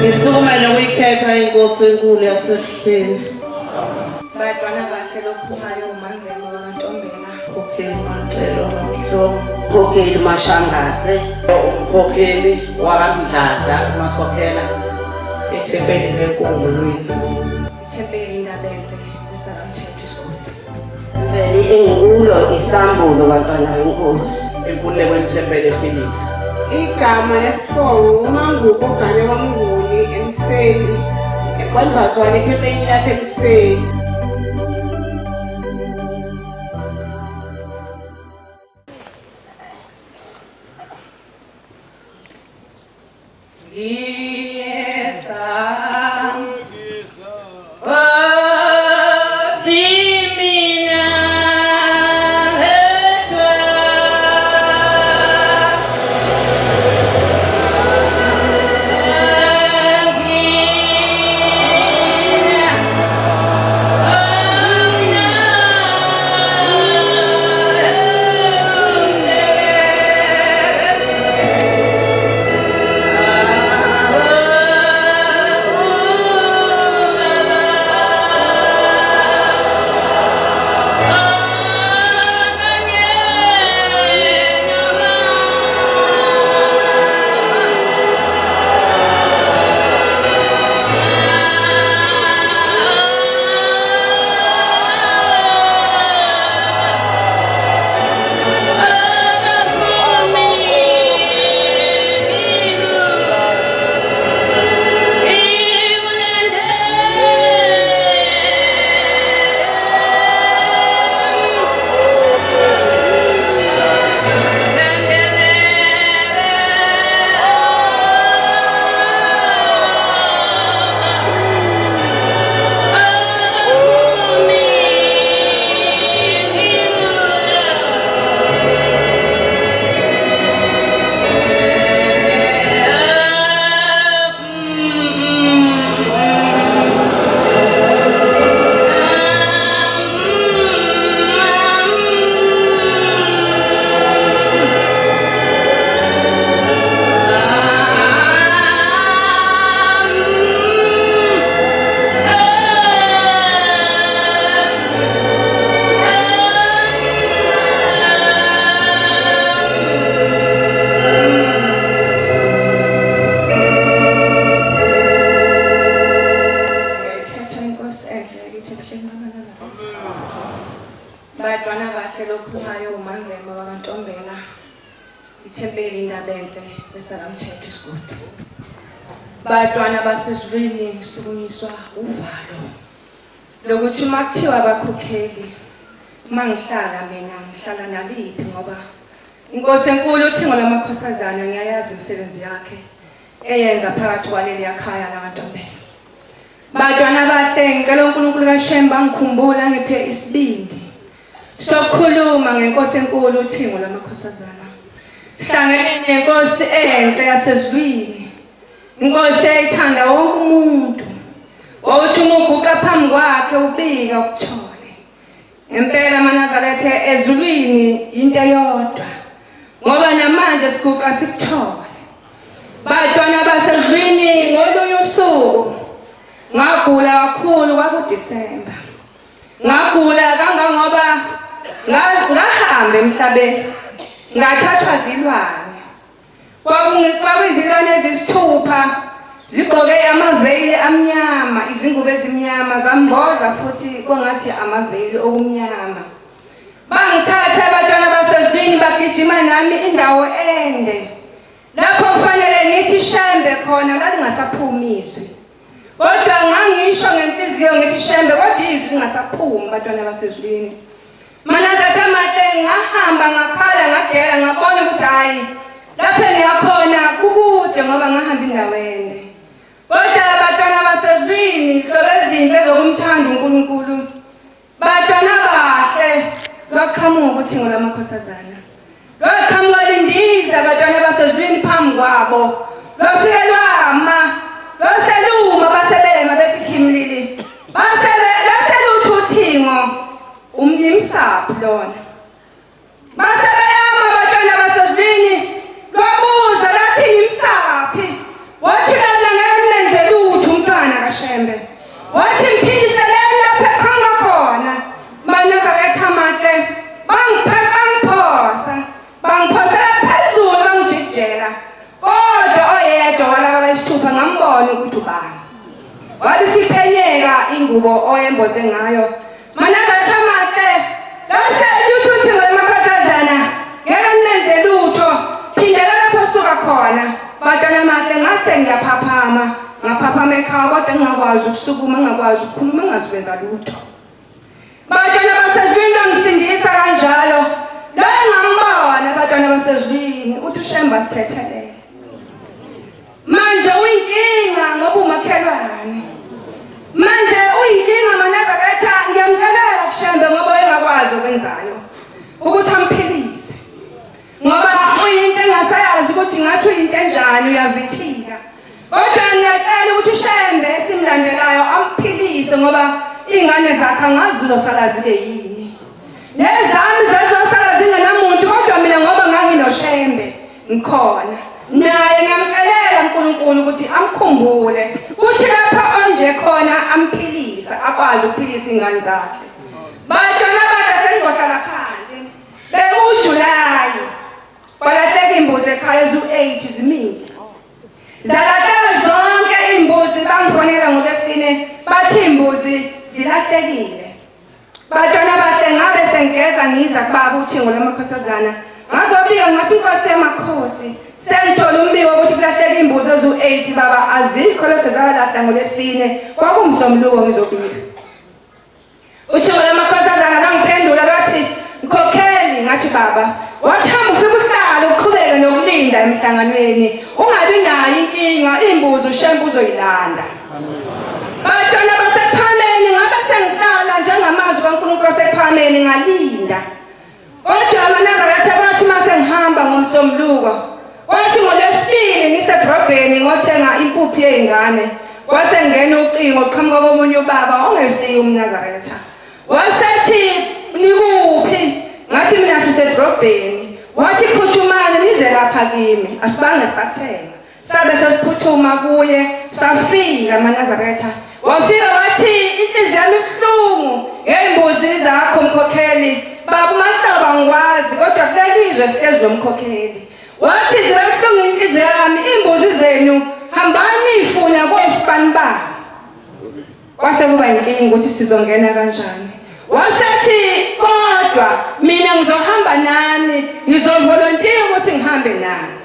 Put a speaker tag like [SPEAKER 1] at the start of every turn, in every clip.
[SPEAKER 1] Ngisukumele ukuyikhetha inkosi enkulu yasebuhleni.
[SPEAKER 2] Badwana bahle lophumayo uMangema wakaNtombela.
[SPEAKER 1] Mkhokheli Macelo waMhlongo.
[SPEAKER 3] Mkhokheli Mashangase.
[SPEAKER 4] Umkhokheli wakaMdladla uMasokhela.
[SPEAKER 1] Ethempelini leNkungulwini.
[SPEAKER 2] Ithempeli Indabenhle kusakamthetho isigodi.
[SPEAKER 3] Ithempeli engikulo isambulo bantwana benkosi.
[SPEAKER 4] Enkululekweni Thempeli ePhoenix.
[SPEAKER 5] Igama lesibongo uMangubo Gane waMnguni eMseni kwaMbazwane ethempelini laseMseni.
[SPEAKER 2] Ngiyeza. Ngiyayikhetha inkosi enhle yakithi ebuhleni bamaNazaretha. Badwana bahle lophumayo uMangema wakaNtombela. Ithempeli Indabenhle kwesakamthetho isigodi. Badwana basezulwini ngisukunyiswa uvalo. Lokuthi uma kuthiwa abakhokheli uma ngihlala mina ngihlala naliphi ngoba inkosi enkulu uThingo lamakhosazana ngiyayazi imisebenzi yakhe eyenza phakathi kwaleli yakhaya lakaNtombela. Badwana bahle ngicela uNkulunkulu kaShembe angikhumbule angiphe isibindi sokukhuluma ngenkosi enkulu uThingo lamakhosazana. Sihlangene nenkosi enhle yasezulwini. Inkosi eyayithanda wonke umuntu. Wawuthi uma uguqa phambi kwakhe ubika ukuthole. Ngempela amaNazaretha ezulwini into eyodwa. Ngoba namanje siguqa sikuthole. Bantwana basezulwini ngolunye usuku ngagula kakhulu kwakuDisemba. Ngagula kangangoba ngahamba emhlabeni ngathathwa zilwane. Kwakuyizilwane ezisithupha zigqoke amaveyili amnyama, izingubo ezimnyama zamboza futhi kwangathi amaveyili okumnyama. Bangithatha abantwana basezulwini bagijima nami indawo ende. Lapho kufanele ngithi shembe khona lalingasaphumi izwi. Kodwa ngangisho ngenhliziyo ngithi shembe kodwa izwi lingasaphumi bantwana basezulwini. Manazatha amahle ngahamba ngakhala ngagela ngabona ukuthi hayi lapho engiyakhona kukude ngoba ngahamba indawo ende. Kodwa abantwana basezulwini ihlobo ezinhle zokumthanda uNkulunkulu. Bantwana bahle lwaqhamuka uthingo lwamakhosazana. Lwaqhamuka lindiza abantwana basezulwini phambi kwabo. Lwafike lwama lwaseluma basebema bethi khimlili. Basebe lwaselutha uthingo umnimsaphi lona. Base beyama abantwana basezulwini lwabuza lathi ngimsaphi. Wathi lona ngeke nimenze ukuthi ubani. Wabe isiphenyeka ingubo oyemboze ngayo. Manazaretha amahle, lase lutho uthingo lwamakhosazana, ngeke nimenze lutho, phindela lapho osuka khona. Bantwana mahle ngase ngiyaphaphama, ngaphaphama ekhaya kodwa ngingakwazi ukusukuma, ngingakwazi ukukhuluma, ngingazikwenza lutho. Bantwana basezulwini bangisindisa kanjalo. Loyo ngambona bantwana basezulwini uthi uShemba sithethelele. Manje uyinkinga ngoba umakhelwane. Manje uyinkinga maNazaretha ngiyamcelela kuShembe ngoba wayengakwazi okwenzayo ukuthi amphilise. Ngoba uyinto engasayazi ukuthi ngathi uyinto enjani uyavithika. Kodwa ngiyacela ukuthi uShembe esimlandelayo amphilise ngoba iy'ngane zakhe angazi zizosala zibe yini. Nezami zazosala zingenamuntu kodwa mina ngoba nganginoShembe ngikhona. Naye ngiyamcelela uNkulunkulu ukuthi amkhumbule kuthi lapha onje khona amphilise akwazi ukuphilisa iy'ngane zakhe. Bantwana bakhe sengizohlala phansi. BekuJulayi kwalahleka imbuzi ekhaya ezu-8 zimithi. Zalahleka zonke iy'mbuzi bangifonela ngolwesine bathi iy'mbuzi zilahlekile. Bantwana bahle ngabe sengigeza ngiza kubaba uthingo lwamakhosazana ngazobika ngathi inkosi yamakhosi sengithola umbiko ukuthi kulahleka iy'mbuzi eziwu-8 baba azikho lokho zalahla ngolwesine kwakuwumsombuluko ngizobika. Uthingo lamakhosazana langiphendula lwathi mkhokheli ngathi baba wathi hamba ufike uhlale uqhubeke nokulinda emhlanganweni ungabi nayo inkinga imbuzi ushembe uzoyilanda bantwana basekuphameni ngabe sengihlala njengamazwi kaNkulunkulu asekuphameni ngalinda Kodwa amaNazaretha kwathi uma sengihamba ngoMsombuluko, kwathi ngoLwesibili ngisedrobheni ngothenga impuphu yey'ngane, kwase ngena ucingo qhamuka komunye ubaba ongesiye umNazaretha. Wasethi nikuphi? Ngathi mina sisedrobheni. Wathi phuthumani nize lapha kimi. Asibange sathenga. Sabe sesiphuthuma kuye safika amaNazaretha. Wafika wathi inhliziyo yami ibuhlungu ngey'mbuzi zakho mkhokheli. Baba uMahlobo angikwazi kodwa kuleli zwe sihlezi nomkhokheli. Wathi zibe buhlungu inhliziyo yami iy'mbuzi zenu hambani niyifuna kosibanibani. Kwase kuba inkinga ukuthi sizongena kanjani. Wasethi kodwa mina ngizohamba nani ngizovolontiya ukuthi ngihambe nani.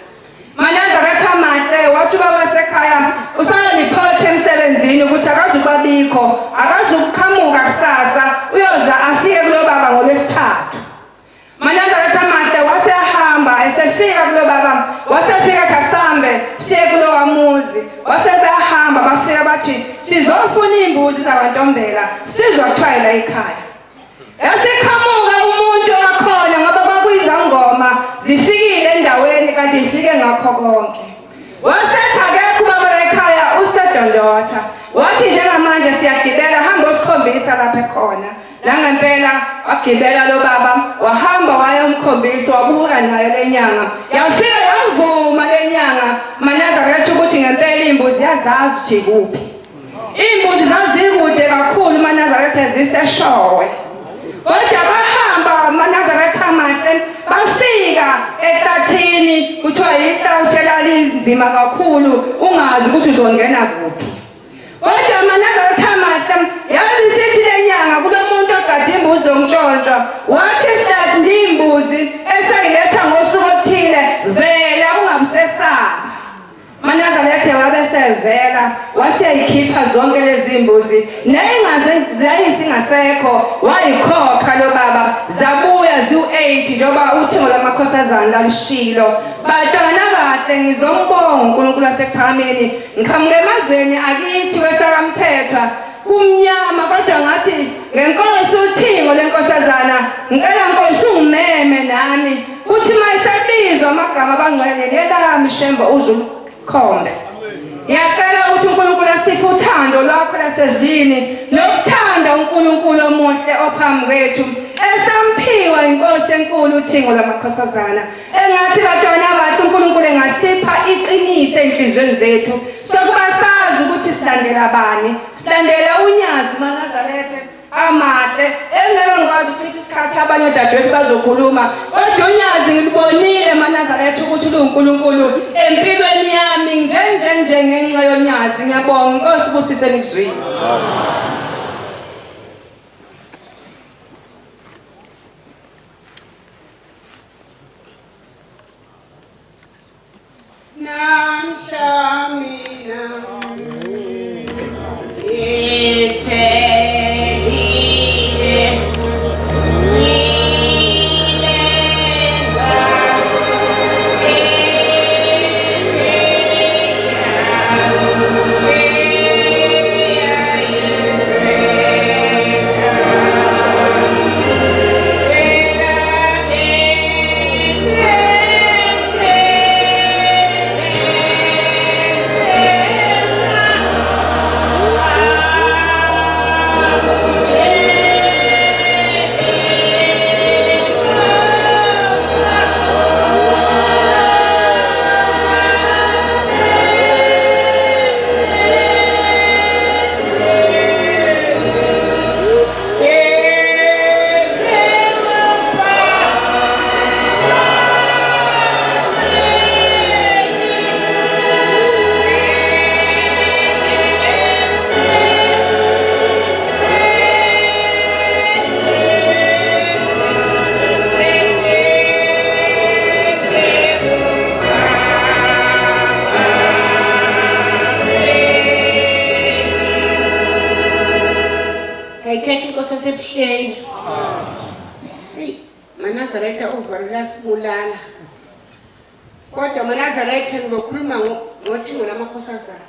[SPEAKER 2] Manazaretha amahle wathi ubaba wasekhaya usayoniphotha emsebenzini ukuthi akazukubabikho akazukuqhamuka kusasa uyoza afike kulo baba ngolwesithathu. Manazaretha amahle wasehamba esefika kulo baba wasefika kasambe siye kulowa muzi wase bayahamba bafika bathi sizofuna iy'mbuzi zakwantombela sizwa kuthiwa la ekhaya. Yasiqhamuka umuntu wakhona ngoba kwakuyizangoma zifikile endaweni kanti ifike ngakho konke. Wasethi akekho ubaba la ekhaya usedondotha. Wathi njengamanje siyagibela hamba osikhombisa lapha ekhona. Nangempela wagibela lo baba wahamba waya umkhombisa wabuka nayo lenyanga. Yafika yavuma lenyanga Manazaretha ukuthi ngempela imbuzi yazazi ukuthi kuphi. Iy'mbuzi zazikude kakhulu amaNazaretha ziseshowe. Kodwa bahamba amaNazaretha amahle bafika ehlathini kuthiwa yihlawuthi elalinzima kakhulu ungazi ukuthi uzongena kuphi. Kodwa amaNazaretha amahle yabe isithi le nyanga kulo muntu ogade imbuzi yomntshontsho wathi sihlandi imbuzi eseyiletha ngosuku oluthile vela ungabusesabi. MaNazaretha wabe sevela waseyikhipha zonke lezi mbuzi nayingaze zayisingasekho wayikhokha lo baba zabuya ziwu-8 njengoba uthingo lwamakhosazana lalushilo bantwana bahle ngizombonga uNkulunkulu wasekuphakameni ngiqhamuka emazweni akithi kwesakamthethwa kumnyama kodwa ngathi ngenkosi uthingo lenkosazana ngicela nkosi ungimeme nami kuthi uma isebizwa amagama abangcwele nelami shembe uzukhombe ngiyacela ukuthi uNkulunkulu asiphe uthando lwakho lasezulwini nokuthanda uNkulunkulu omuhle ophambi kwethu esamphiwa inkosi enkulu uthingo lwamakhosazana Engathi bantwana abahle uNkulunkulu engasipha iqiniso enhlizweni zethu sokuba sazi ukuthi silandela bani. Silandela unyazi maNazaretha amahle engeke ngikwazi ukuchitha isikhathi abanye odadewethu bazokhuluma kodwa unyazi ngilubonile maNazaretha ukuthi luwuNkulunkulu empilweni yami njenjenje ngenxa yonyazi. ningazi. Ngiyabonga, inkosi ibusise nikuzwile.
[SPEAKER 5] Namhla mina ngithelile ngilenga Ayikhetha inkosi yasebuhleni. Hey, maNazaretha uvalo lasibulala. Kodwa maNazaretha ngizokhuluma ngothingo lamakhosazana.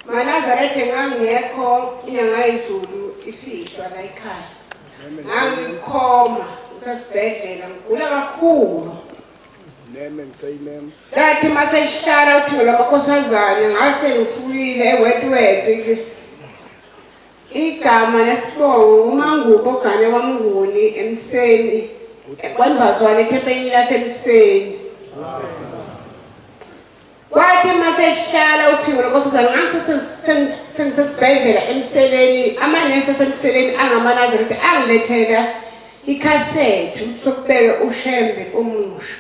[SPEAKER 5] MaNazaretha ngangekho inyanga yezulu ifihlwa la ekhaya. Ngangikhoma ngisesibhedlela ngigula kakhulu.
[SPEAKER 6] Name and say name.
[SPEAKER 5] Lathi mase ihlala uthingo lwamakhosazane ngase ngisukile eWetwet. Igama nesibongo uMangubo ogane kwaMnguni eMseni kwaMbazwane ethempelini laseMseni. Kwathi mase ihlala uthingo lwenkosazane ngase sengisesibhedlela eMseleni, amanesi aseMseleni angamaNazaretha angilethela ikhasethi ukuthi sokubeke uShembe omusha.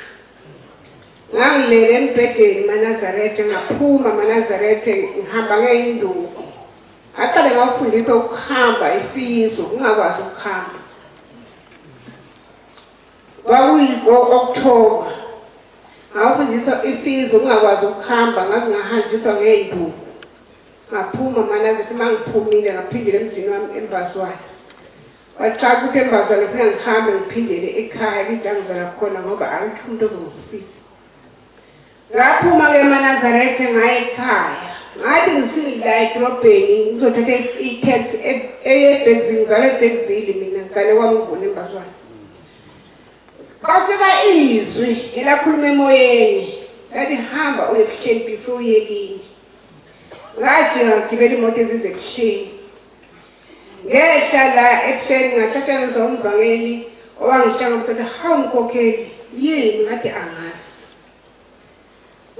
[SPEAKER 5] Ngangilele embhedeni maNazaretha, ngaphuma maNazaretha ngihamba ngeyinduku. Ngaqale ngafundiswa ukuhamba ifiso, ngingakwazi ukuhamba. Kwakuyi-October. Ngafundiswa ifiso, ngingakwazi ukuhamba, ngaze ngahanjiswa ngey'nduku. Ngaphuma maNazaretha, uma ngiphumile ngaphindela emzini wami eMbazwane. Waxaka ukuthi eMbazwane funa ngihambe ngiphindele ekhaya kithi la ngizala khona ngoba akekho umuntu ozongisiza. Ngaphuma-ke emaNazaretha ngaya ekhaya. Ngathi ngisila edolobheni ngizothatha i-taxi eye eBergville, ngizalwa eBergville mina, ngigane kwaMnguni eMbazwane. Kwafika izwi elakhuluma emoyeni, lathi hamba uye ebuhleni before uye kini. Ngajika ngagibela imoto ezize ebuhleni. Ngehla la ebuhleni ngahlatshanezwa umvangeli owangitshela ukuthi hawu mkhokheli yini ngathi angazi.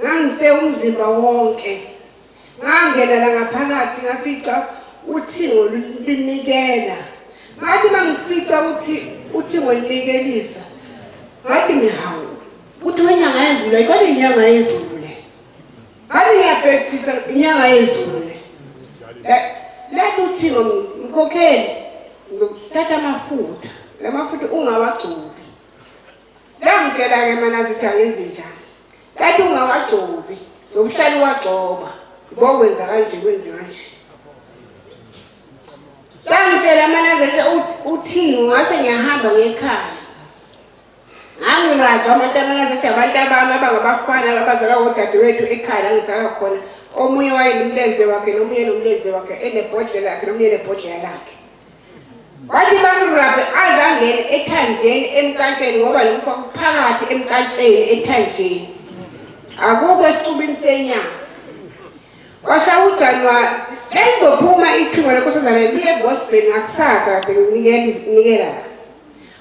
[SPEAKER 5] Ngangife umzimba wonke. Ngangena la ngaphakathi ngafica uthingo lunikela. Ngathi mangifica ukuthi uthingo lunikelisa ngathi mina hawu uthi wenyanga yezulu ayikona inyanga yezulu le. Ngathi ngiyabhekisisa inyanga yezulu le. Lathi uthingo mkhokheli ngizokuthatha amafutha. La mafutha ungawagcobi. Langitshela-ke mana zithi angenze njani. Lathi ungawagcobi, ngokuhlala uwagcoba. Bokwenza kanje kwenze kanje. Langitshela mana zithi uthingo ngase ngiyahamba ngekhaya. Ngangirajwa abantu abanazithi abantu abami abangabafana abazalwa wodadewethu ekhaya la ngizalwa khona. Omunye wayenomlenze wakhe nomunye nomlenze wakhe enebhodlela lakhe nomunye enebhodlela lakhe. Wathi bamrabhe aze angene ethanjeni emkantsheni ngoba lokufa kuphakathi emkantsheni ethanjeni. Akukho esicubini senyama. Kwashaya uJanuwari lelizophuma ithuba lenkosazana liye eGospel ngakusasa kade nginikela la.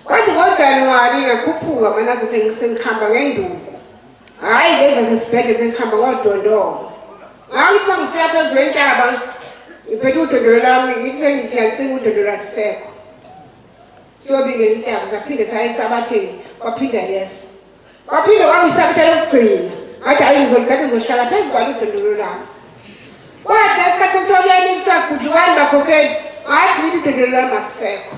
[SPEAKER 5] Kwathi ngoJanuwari ngakhuphuka manazethe sengihamba ngenduku. Hhayi lezi zasesibhedlela sengihamba ngodondolo. Ngathi uma ngifika phezu kwentaba ngiphethe udondolo lwami ngithi sengithi ngiyacinga udondolo alisekho. Siyobingela intaba saphinde saya esabatheni kwaphinda leso. Kwaphinde kwakuyisabatha lokugcina. Ngathi hayi ngizoligada ngizohlala phezu kwalo udondolo lami. Kwathi ngesikhathi kuthiwa kuyani kuthiwa gudlukani bakhokheli, ngathi yini udondolo lami akusekho.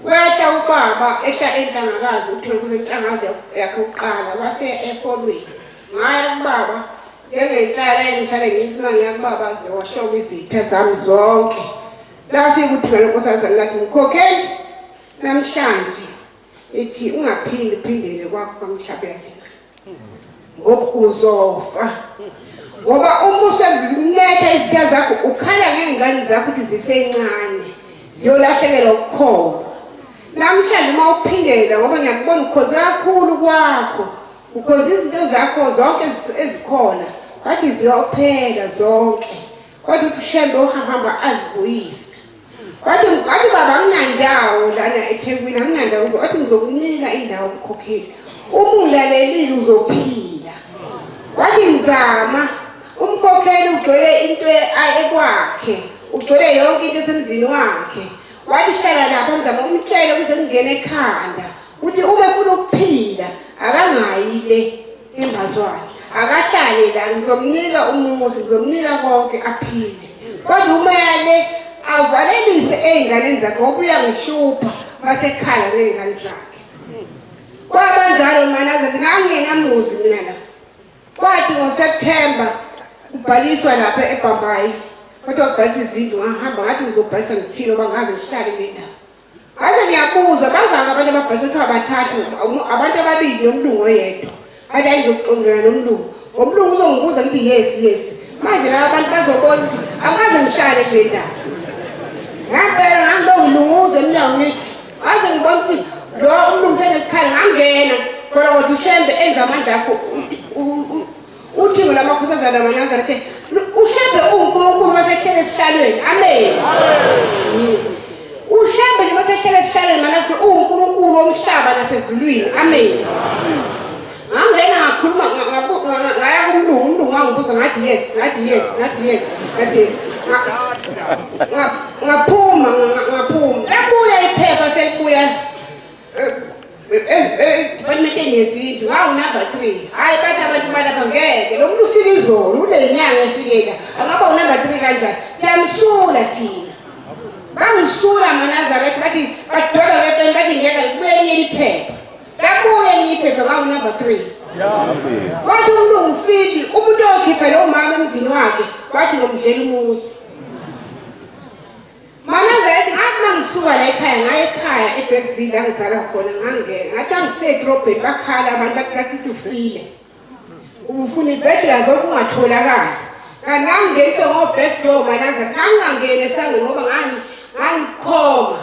[SPEAKER 5] Wehla ubaba ehla enhlangakazi uthole kuze inhlangazi yakhe kuqala wase efolweni. Ngaya kubaba njengenhlala engihlale ngithi uma ngiya kubaba ziwashoka izitha zami zonke. Lafika uthi ngalonkosazana lathi mkhokheli namhlanje ithi ungaphindi uphindele kwakho kwamhlabuyalingana ngoba uzofa ngoba uma usezinetha izitha zakho ukhala ngey'ngane zakho ukuthi zisencane ziyolahlekelwa ukukholwa namhlanje uma uphindela ngoba ngiyakubona ukhoze kakhulu kwakho ukhoze izinto zakho zonke ezikhona bathi ziyophela zonke kodwa ushembe uhambahamba azibuyise Wathi wathi baba anginandawo lana eThekwini anginandawo wathi ngizokunika indawo umkhokheli uma ulalelile uzophila wathi ngizama umkhokheli ugcwele into ekwakhe ugcwele yonke into esemzini wakhe wathi hlala lapha mzama umtshele ukuze kungene ekhanda ukuthi uma efuna ukuphila akangayi le embazwane akahlale la ngizomnika umuzi ngizomnika konke aphile kodwa uma yale avalelise ey'nganeni zakhe ngoba uyangihlupha masekhala ngey'ngane zakhe kwabanjalo manazathi ngangingenamuzi mina la kwathi ngosepthemba kubhaliswa lapha ebhambayi kwathiwa kubhaliswa izindlu ngahamba ngathi ngizobhalisa ngithile ngoba ngaze ngihlale kule ndawo Ngaze ngiyabuza bangaki abantu ababhalisa kuthiwa bathathu abantu ababili nomlungu oyedwa. Ngathi hayi ngizokuxoxela nomlungu. Ngomlungu uzongibuza ngithi yes yes. Manje laba bantu bazobona ukuthi angaze ngihlale kule ndawo. Ngampela ngangilongilunguza emnyango ngithi ngaze ngibona ukuthi lo umlungu senesikhala ngangena kodwa kodwa uShembe enza amandla akho Uthingo lamakhosazana amaNazaretha uShembe uwuNkulunkulu masehlele esihlalweni. Amen. UShembe nje masehlele esihlalweni manathi uwuNkulunkulu womhlaba nasezulwini. Amen. Ngangena ngakhuluma ngaya kumlungu, umlungu wangibuza ngathi yes, ngathi yes, ngathi yes, ngathi yes. Ngaphuma ngaphuma. Labuya iphepha selibuya departmenteni yezindlu ngawunumber 3 hhayi bathi abantu balapha ngeke lo muntu ufike izolo kule nyanga efike la angaba unumber 3 kanjani siyamsula thina bangisula amanazaretha bathi badweba ngepeni bathi ngeke libuye elinye iphepha labuye elinye iphepha ngawunumber 3 wathi umlungu fili umuntu okhiphe lo mama emzini wakhe wathi ngomdlela umuzi Manazaretha ngathi uma ngisuka la ekhaya ngaya ekhaya eBergville la ngizalwa khona ngangena ngathi angifike edrobheni bakhala abantu bathi sathi ufile ubufuna ibhedlela zonke ungatholakali kanti ngangingeniswe ngo-back door Manazaretha ngangingangeni esangweni ngoba ngangikhoma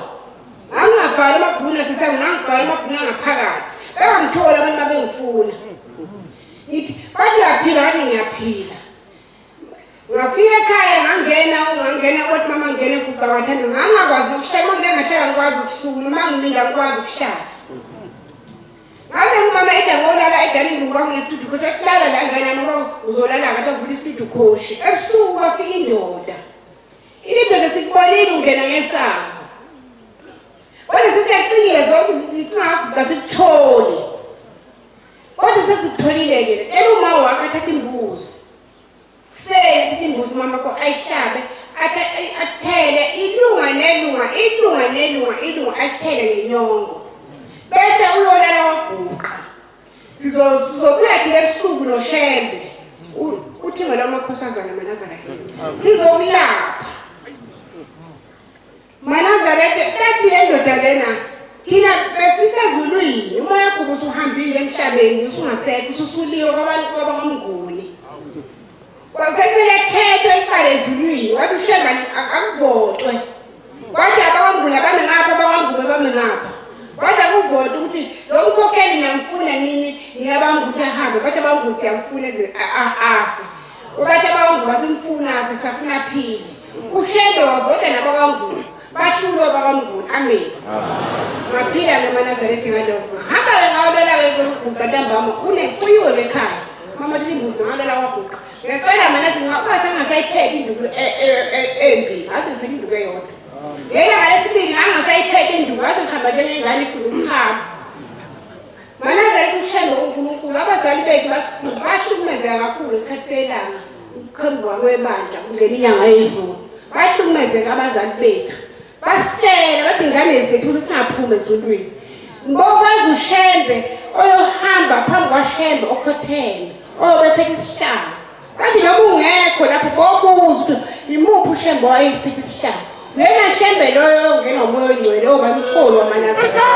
[SPEAKER 5] ngangingabhali amabhunu asesangweni ngangibhala amabhunu angaphakathi bengangitholi abantu babengifuna ngithi bathi uyaphila ngathi ngiyaphila Ngafika ekhaya ngangena ngangena kodwa mama ngene kuba kwathanda ngangakwazi ukuhlala uma ngike ngahlala ngikwazi ukusukuma uma ngimile angikwazi ukuhlala. Ngaze umama eda ngolala edining room kwakunestudio khoshi ekulala la ngane yami ngoba uzolala ngathi avula istudio khoshi. Ebusuku kwafika indoda. Indoda sikubonile ungena ngesango. Kodwa sisiyacingile zonke zicinga kasikutholi. Kodwa sesikutholile-ke tshela uma wakho athathe imbuzi. Kuseni imbuzi umama wakho ayihlabe athele ilunga nelunga ilunga nelunga ilunga alithele ngenyongo bese uyolala waguqa sizobuya thina ebusuku noshembe uthingo lwamakhosazana manazaretha sizokulapha Manazaretha bathi le ndoda lena thina besisezulwini umoya wakho usuhambile emhlabeni usungasekho ususuliwe kwabantu kwabakwamnguni kwaseselethethwa icala ezulwini wathi ushemba akuvotwe wathi abakwamnguni abame ngapha abakwangube bame ngapha wathi akuvotwe ukuthi lo mkhokheli niyamfuna nini niyabamnguni ahambe bathi abanguni siyamfuna afe Ubathi abakwaNgubo asimfuna afe safuna aphile. UShembe wavota nabakwaNgubo. Bahlulwa abakwaMnguni. Amen. Ngaphila-ke emaNazaretha ngalokho. Ngahamba-ke ngawulala-ke kuguqa ntambama. Kunefuyiwe-ke ekhaya. Mama thi imbuzi ngalala kwaguqa. Ngempela mana ngakwase ngingasayiphethe induku embi. Ngase ngiphethe induku eyodwa. Ngelanga lesibili ngangasayiphethe induku. Ngase ngihamba njengengane ifuna ukuhamba. Manazareth uShembe uNkulunkulu abazali bethu bahlukumezeka kakhulu ngesikhathi selanga ukuqhambuka kwebandla kungena inyanga yezulu. Bahlukumezeka abazali bethu. Basitshela bathi ingane zethu ukuthi singaphumi ezulwini. Ngokwazi uShembe oyohamba phambi kwaShembe okhotheme oyobephethe isihlalo. Bathi noma ungekho lapho bobuza ukuthi imuphi uShembe owayephethe isihlalo. Lena Shembe loyo ongena umoya oyingcwele oba mkhulu wamanazaretha.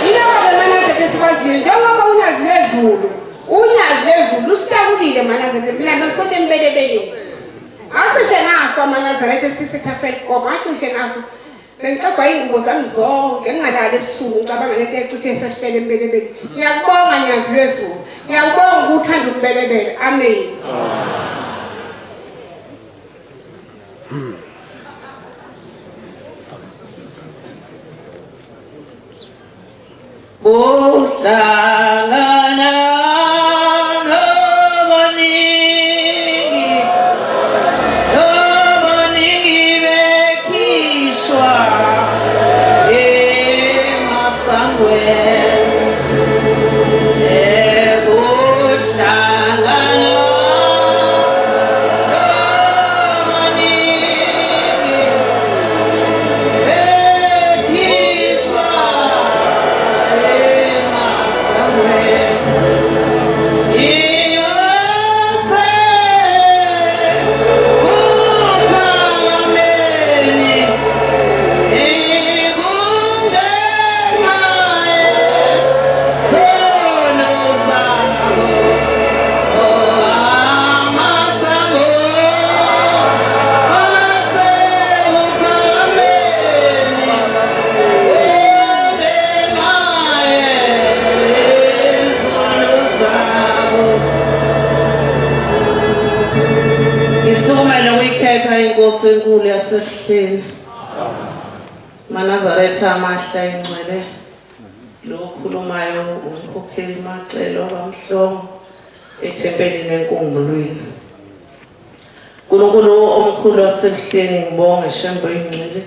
[SPEAKER 5] Yiloko-ke manazaretha esikwaziyo njengoba unyazi lwezulu unyazi lwezulu lusihlakulile manazaretha mina bengisonto embelebeleni. Ngacishe ngafa amaNazaretha esiseTafelkop, ngacishe ngafa. Bengixegwa iy'ngubo zami zonke, ngingalali ebusuku ngicabanga lento ecishe esehlele embelebeni. Ngiyakubonga Nyazi lwezulu. Ngiyakubonga ukuthanda umbelebele. Amen.
[SPEAKER 1] Bohlangana nobaningi, nobaningi bekhishwa emasangweni. Ebohlangana nobaningi bekhishwa Ngisukumele ukuyikhetha inkosi enkulu yasebuhleni. MaNazaretha amahle ayingcwele. Lo okhulumayo umkhokheli Macelo kwaMhlongo ethempelini enkumbulweni. Nkulunkulu omkhulu wasebuhleni ngibonge Shembe oyingcwele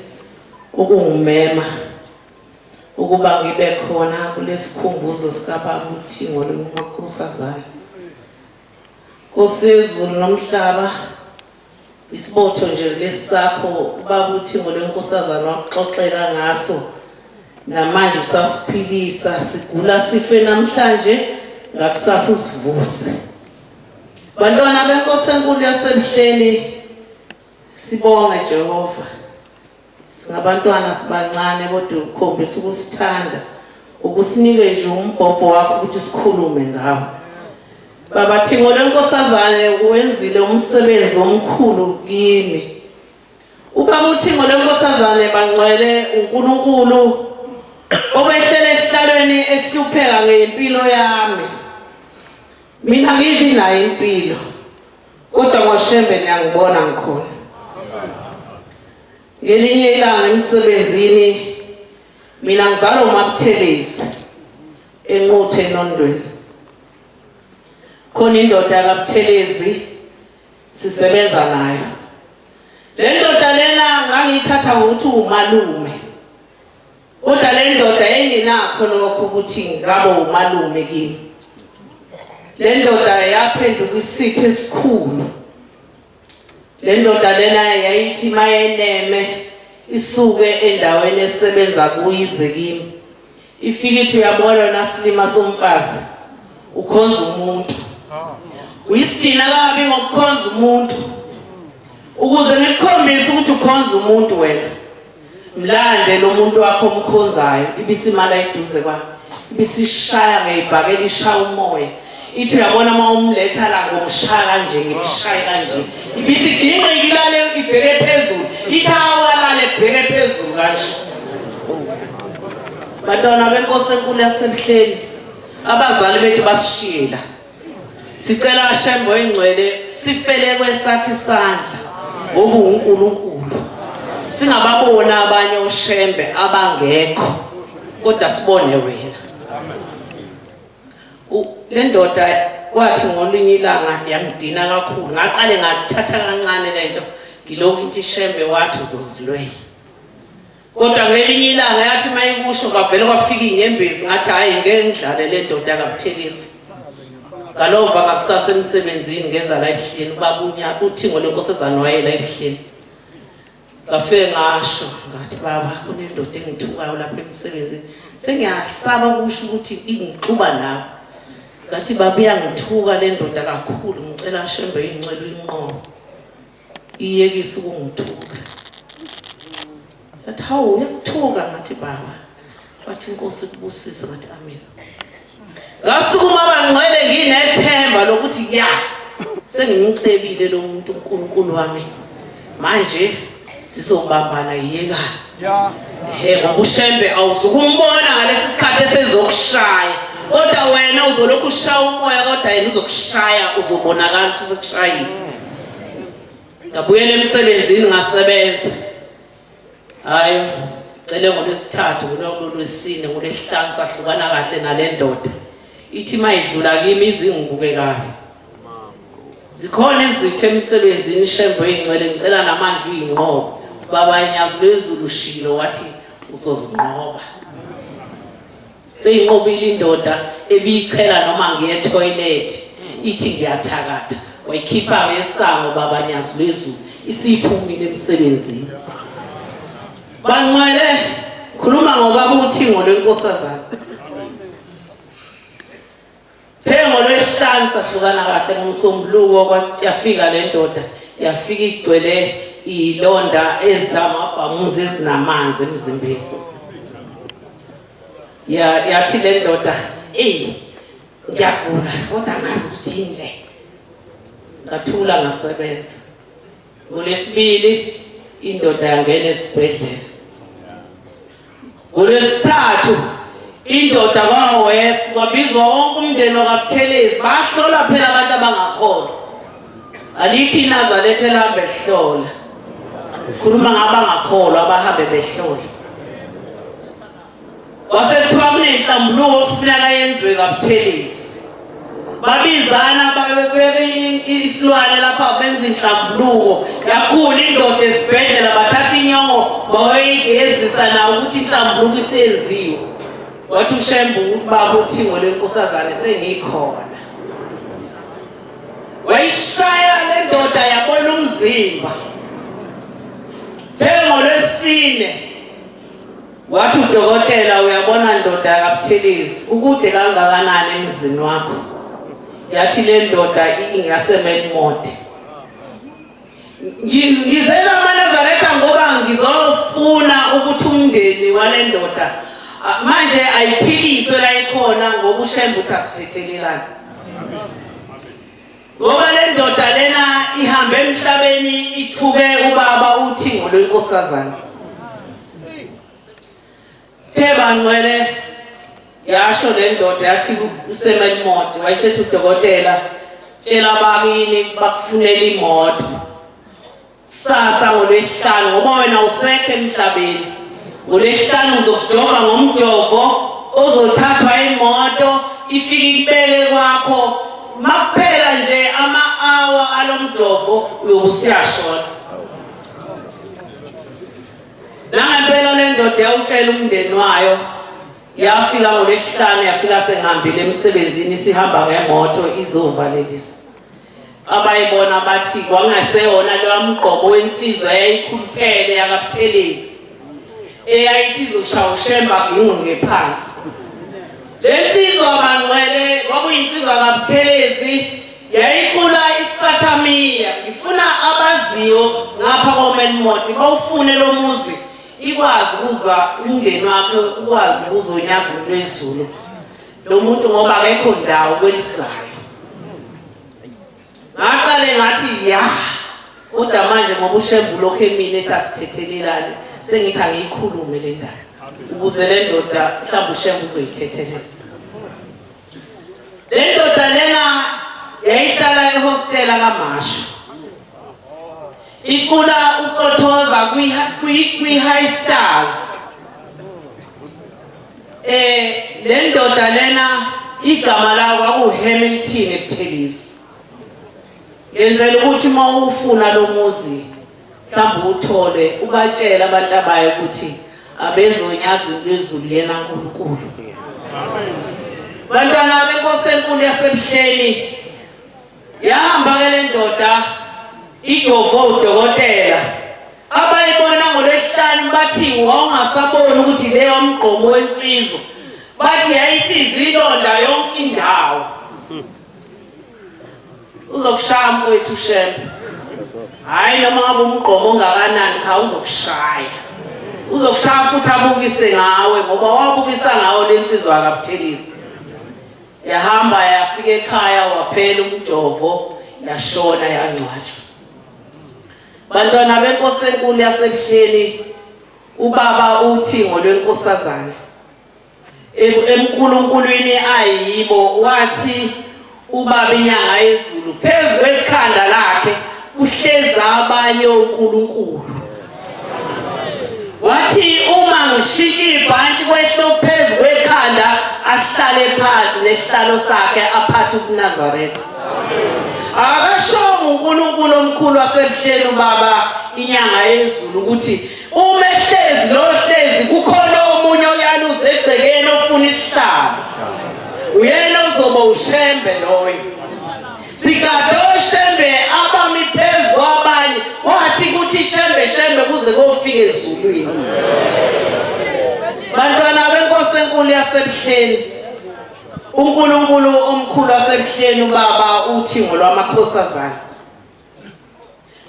[SPEAKER 1] ukungimema ukuba ngibe khona kulesikhumbuzo sikababa uThingo lweNkosazana. Nkosi yezulu nomhlaba, isibotho nje lesi sakho ubaba uThingo lweNkosazana wakuxoxela ngaso namanje usasiphilisa sigula sife namhlanje ngakusasa usivuse. Bantwana benkosi enkulu yasebuhleni sibonge Jehova. Singabantwana sibancane kodwa ukhombisa ukusithanda ukusinike nje umbhobho wakho ukuthi sikhulume ngawo. Baba Thingo lenkosazane wenzile umsebenzi omkhulu kimi. Ubaba uThingo lenkosazane bangcwele uNkulunkulu obehlele esihlalweni ehlupheka ngempilo yami. Mina ngibi nayo impilo. Kodwa ngoShembe niyangibona ngikhona. Ngelinye ilanga emsebenzini mina ngizalwa uMaButhelezi eNquthe eNondweni. Khona indoda kaButhelezi sisebenza nayo. Le ndoda lena ngangiyithatha ngokuthi umalume. Kodwa le ndoda yayingenakho lokho ukuthi ngabe umalume kimi. Le ndoda yaphenduka isitha esikhulu. Le ndoda lena yayithi mayeneme isuke endaweni esebenza kuyo ize kimi. Ifike ithi uyabona wena silima somfazi ukhonza umuntu. Uyisidina kabi ngokukhonza umuntu. Ukuze ngikukhombise ukuthi ukhonza umuntu wena. Mlande lo muntu wakho omkhonzayo ibisimala eduze kwakhe ibisishaya ngeyibhakela ishaya umoya ithi uyabona uma umletha la ngomshaya kanje ngimshaye kanje ibisiginqika ilale ibheke phezulu ithi awalale ebheke phezulu kanje bantwana benkosi enkulu yasemhleni abazali bethu basishiyela Sicela Shembe oyingcwele sifele kwesakhe isandla ngoba uNkulunkulu. Singababona abanye oShembe abangekho kodwa sibone wena. Le ndoda kwathi ngolunye ilanga yangidina kakhulu ngaqale ngathatha kancane lento ngilokhu ithi Shembe wathi uzozilwela. Kodwa ngelinye ilanga yathi mayikusho kwavele kwafika inyembezi ngathi hayi ngeke ngidlale le ndoda kaButhelezi. Ngalova ngakusasa emsebenzini ngeza la ebuhleni ubaba unya uthingo lenkosazana wayela ebuhleni. Ngafike ngasho ngathi baba kunendoda engithukayo lapha emsebenzini. Sengiyasaba ukusho ukuthi ingixuba nawe. Ngathi baba iyangithuka le ndoda kakhulu ngicela shembe ingcwele uyinqobe. Iyekise ukungithuka. Ngathi hawu uyakuthuka ngathi baba. Wathi inkosi kubusise ngathi amen. Ngasukuma bangcwele nginethemba lokuthi ya sengimcebile lo muntu uNkulunkulu wami. Manje sizobambana yeka.
[SPEAKER 6] Ya.
[SPEAKER 1] He ngoba uShembe awuzukumbona ngalesi sikhathi esezokushaya. Kodwa wena uzolokhu ushaya umoya kodwa yena uzokushaya uzobonakala ukuthi usekushayile. Ngabuyela emsebenzini ngasebenza. Hayi cele ngolwesithathu ngolwesine ngolwesihlanu sahlukana kahle nale ndoda. Ithi mayidlula kimi izingibuke kabi. Zikhona izitha emsebenzini Shembe oyingcwele ngicela namanje uyinqobe. Baba inyazi lwezulu shilo wathi uzozinqoba. Seyinqobile indoda ebiyichela noma ngiye toilet ithi ngiyathakatha. Wayikhipha ngesango baba nyazi lwezulu isiphumile emsebenzini. Bangcwele khuluma ngobaba uthingo lwenkosazana. Thengo ngolwesihlanu sahlukana kahle ngomsombuluko yafika le ndoda yafika igcwele ilonda ezamabhamuzi ezinamanzi emzimbeni. Ya yathi le ndoda eyi ngiyagula kodwa ngazi ukuthi yini le. Ngathula ngasebenza. Ngolwesibili indoda yangena esibhedlela. Ngolwesithathu indoda kwaWest kwabizwa wonke umndeni wakaButhelezi bahlola phela abantu abangakholwa. Alikho iNazaretha elihamba ehlola. Khuluma ngabangakholwa abahambe behlola. Kwase kuthiwa kunenhlambuluko okufuneka yenziwe kaButhelezi. Babizana babebeka isilwane lapha benza inhlambuluko. Yakhula indoda esibhedlela bathatha inyongo bayoyigezisa nawo ukuthi inhlambuluko isenziwe. Wathi uShembe ubaba uthingo lwenkosazane sengikhona. Wayishaya le ndoda yabona umzimba. Thengo lwesine Wathi udokotela uyabona ndoda kaButhelezi ukude kangakanani emzini wakho. Yathi le ndoda ingaseMelmoth. Ngizela amaNazaretha ngoba ngizofuna ukuthi umndeni wale ndoda manje ayiphiliswe la ikhona ngoba uShembe uthi asithethelelane. Ngoba le ndoda lena ihambe emhlabeni ithuke ubaba uthingo lwenkosazana. Theba ngcwele yasho le ndoda yathi usemelimoto wayesethi udokotela tshela abakini bakufunela imoto. Kusasa ngolwesihlanu ngoba wena usekho emhlabeni. Ngolwesihlanu ngizokujova ngomjovo ozothathwa imoto ifike ikubeke kwakho makuphela nje ama-hour alomjovo uyobe usuyashona. Nangempela le ndoda yawutshela umndeni wayo yafika ngolwesihlanu yafika sengihambile emsebenzini isihamba ngemoto izovalelisa. Abayibona bathi kwangasewona lowa mgqomo wensizwa eyayikhuluphele yakaButhelezi eyayithi izoshaya uShembe agingqike phansi. Le nsizwa bangcwele kwakuyinsizwa kaButhelezi yayikhula isicathamiya ifuna abaziyo ngapha koMelmoth bawufune lo muzi ikwazi ukuzwa umndeni wakhe ukwazi ukuzonyaza lwezulu lo muntu ngoba akekho ndawo kwelizayo. Ngaqale ngathi ya kodwa manje ngoba uShembe ulokhu emile ethi asithethelelane sengithi angiyikhulume le ndaba ukuze le ndoda mhlawumbe uShembe uzoyithethelela. Le ndoda lena yayihlala ehostela kaMashu icula ucothoza kwi-High Stars. Eh le ndoda lena igama layo kwakuHamilton eButhelezi. Yenzela ukuthi uma ufuna lo muzi mhlawumbe uthole ubatshele abantu abayo ukuthi Abezonyazi lwezulu yena uNkulunkulu. Bantwana benkosi enkulu yasebuhleni yahamba ke le ndoda ijovo udokotela abayibona ngolwesihlanu bathi wawungasaboni ukuthi leyo mgqomo wensizwa bathi yayisizilonda yonke indawo uzokushaya mfowethu Shembe hayi noma ngabe umgqomo ongakanani cha uzokushaya uzokushaya futhi abukise ngawe ngoba wabukisa ngawo lensizwa akabuthelisi yahamba yafika ekhaya waphela umjovo yashona yangcwatshwa bantwana benkosi enkulu yasebuhleni ubaba uthi ngolwenkosazana emkulunkulwini ayibo wathi ubaba inyanga yezulu phezu kwesikhanda lakhe kuhlezi abanye onkulunkulu wathi uma ngishintsha ibhantshi kwehlo phezu kwekhanda ahlale phansi nesihlalo sakhe aphathe ubuNazaretha akashongo uNkulunkulu omkhulu wasebuhleni ubaba inyanga yezulu ukuthi Uma ehlezi lo hlezi kukhona omunye oyaluza egcekeni ofuna isihlalo. Uyena ozoba uShembe loyo. Sigade oShembe abami phezu kwabanye wathi kuthi Shembe Shembe kuze kofika ezulwini. Bantwana benkosi enkulu yasebuhleni uNkulunkulu omkhulu wasebuhleni ubaba uthi ngolwamakhosazana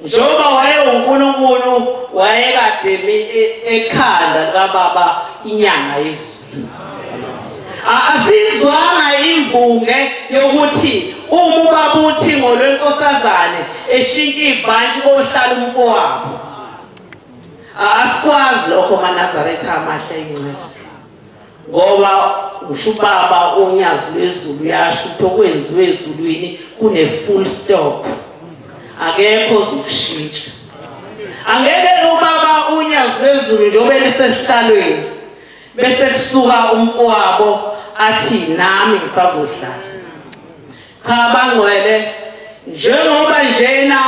[SPEAKER 1] Njengoba wayewuNkulunkulu wayekade ekhanda likababa inyanga yezulu. Asizwanga imvunge yokuthi uma ubaba uthi ngolwenkosazane eshintsha ibhantshi kohlala umfowabo. Asikwazi lokho maNazaretha amahle ingcwele. Ngoba usho ubaba unyazi lwezulu uyasho ukuthi okwenziwe ezulwini kune full stop. Akekho ozokushintsha. Angeke ubaba unyazi lwezulu njengoba elisesihlalweni bese kusuka umfowabo athi nami ngisazodlala. Cha bangcwele njengoba njena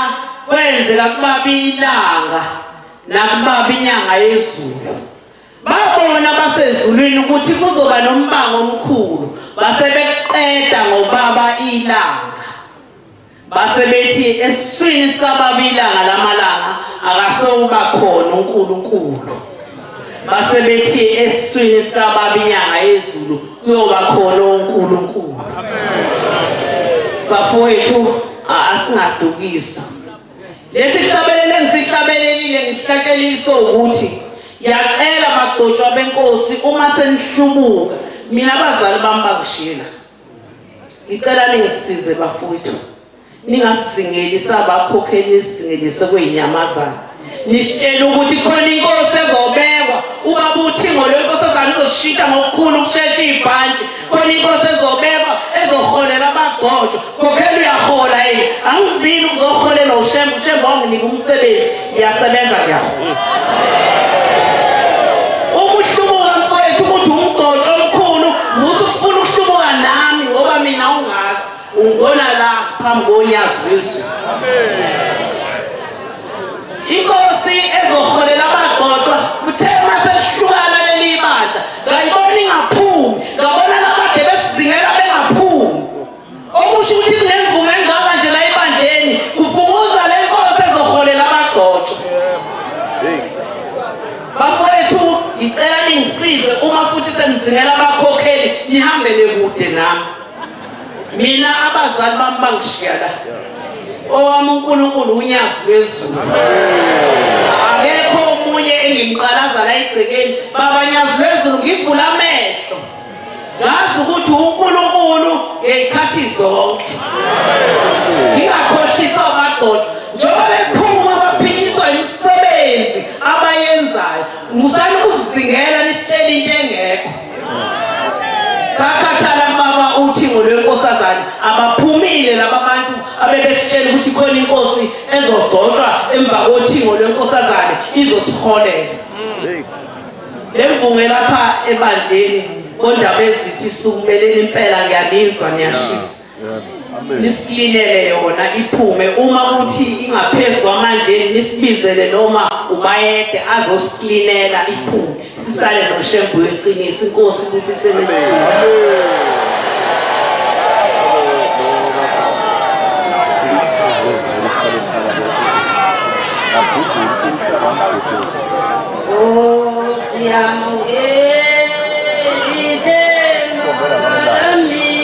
[SPEAKER 1] kwenzeka kubaba ilanga nakubaba inyanga yezulu Babona basezulwini ukuthi kuzoba nombango omkhulu, base beqeda ngobaba ilanga. Base bethi esiswini sikababa ilanga lamalanga akasowuba khona uNkulunkulu. Base bethi esiswini sikababa inyanga yezulu kuyoba khona uNkulunkulu. Bafowethu asingadukiswa. Lesi hlabelelo engisihlabelelile ngisihlatsheliswe ukuthi ngiyacela bagcotshwa benkosi uma senihlubuka mina abazali bami bangishila. Ngicela ningisize bafowethu. Ningasizingeli sabakhokheli nisizingelise kweyinyamazana. Nisitshela ukuthi khona inkosi ezobekwa ubaba uthingo lwenkosazana izoshintsha ngokukhulu ukushesha ibhantshi khona inkosi ezobekwa ezoholela abagcotshwa Khokhela uyahola yini? Angizili ukuzoholela uShembe, uShembe wanginika umsebenzi, ngiyasebenza ngiyahola. Uma uhlubuka mfowethu ukuthi umgcotsho omkhulu, musa ukufuna ukuhlubuka nami ngoba mina ungazi. Ungibona la phambi konyazi lwezulu. Inkosi ezoholela abagcotshwa kuthe uma selihlukana leli bandla ngayibona ingaphumi ngabona labade besizingela bengaphumi Okusho ukuthi kunemvunga engaka nje la ebandleni kufunguza le nkosi ezoholela abagcotshwa. Bafowethu ngicela ningisize uma futhi senizingela abakhokheli nihambele kude nami. Mina abazali bami bangishiya la. Owami uNkulunkulu unyazi lwezulu. Akekho omunye engimqalaza la egcekeni. Baba nyazi lwezulu ngivula amehlo. Ngazi ukuthi uNkulunkulu ngeyikhathi zonke. Ngingakhohliswa abagcotshwa njengoba bephuma baphinyiswa imisebenzi abayenzayo. Musani ukuzizingela nisitshela into engekho. Sakhathala kubaba uthingo lwenkosazane abaphumile laba bantu abebesitshela ukuthi khona inkosi ezogcotshwa emva kothingo lwenkosazane izosiholela. Lemvume lapha ebandleni kondaba ezithi sukumeleni impela ngiyanizwa niyashisa. Nisiklinele yona iphume uma kuthi ingaphezu kwamandla enu nisibizele noma ubayede azosiklinela iphume sisale noShembe weqiniso inkosi ibusise nezulu.
[SPEAKER 3] Oh, siyamukela ithemba lami.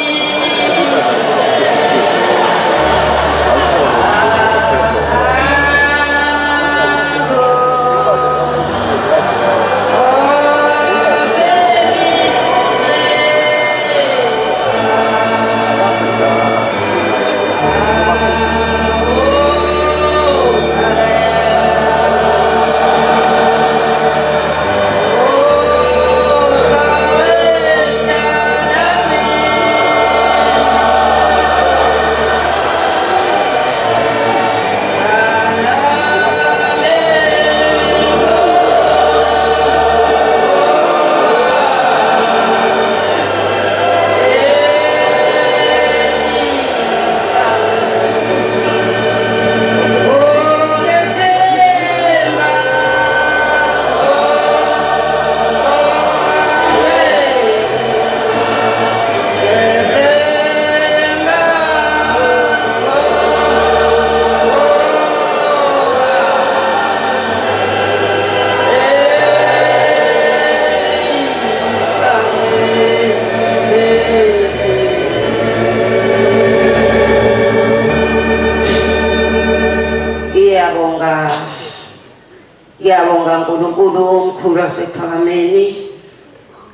[SPEAKER 3] Ngiyabonga. Ngiyabonga uNkulunkulu omkhulu wasekuphakameni.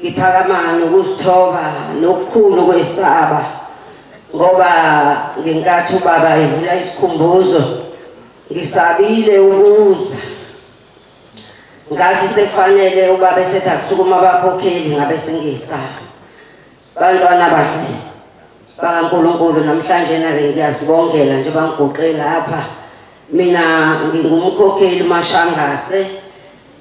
[SPEAKER 3] Ngiphakama nokuzithoba nokukhulu kwesaba ngoba ngenkathi ubaba evula isikhumbuzo ngisabile ukuza. Ngathi sekufanele ubaba esethi akusukuma abakhokheli ngabe sengiyisaba. Bantwana bahle bakaNkulunkulu namhlanje na-ke ngiyazibongela nje bangiguqe lapha. Mina ngingumkhokheli uMashangase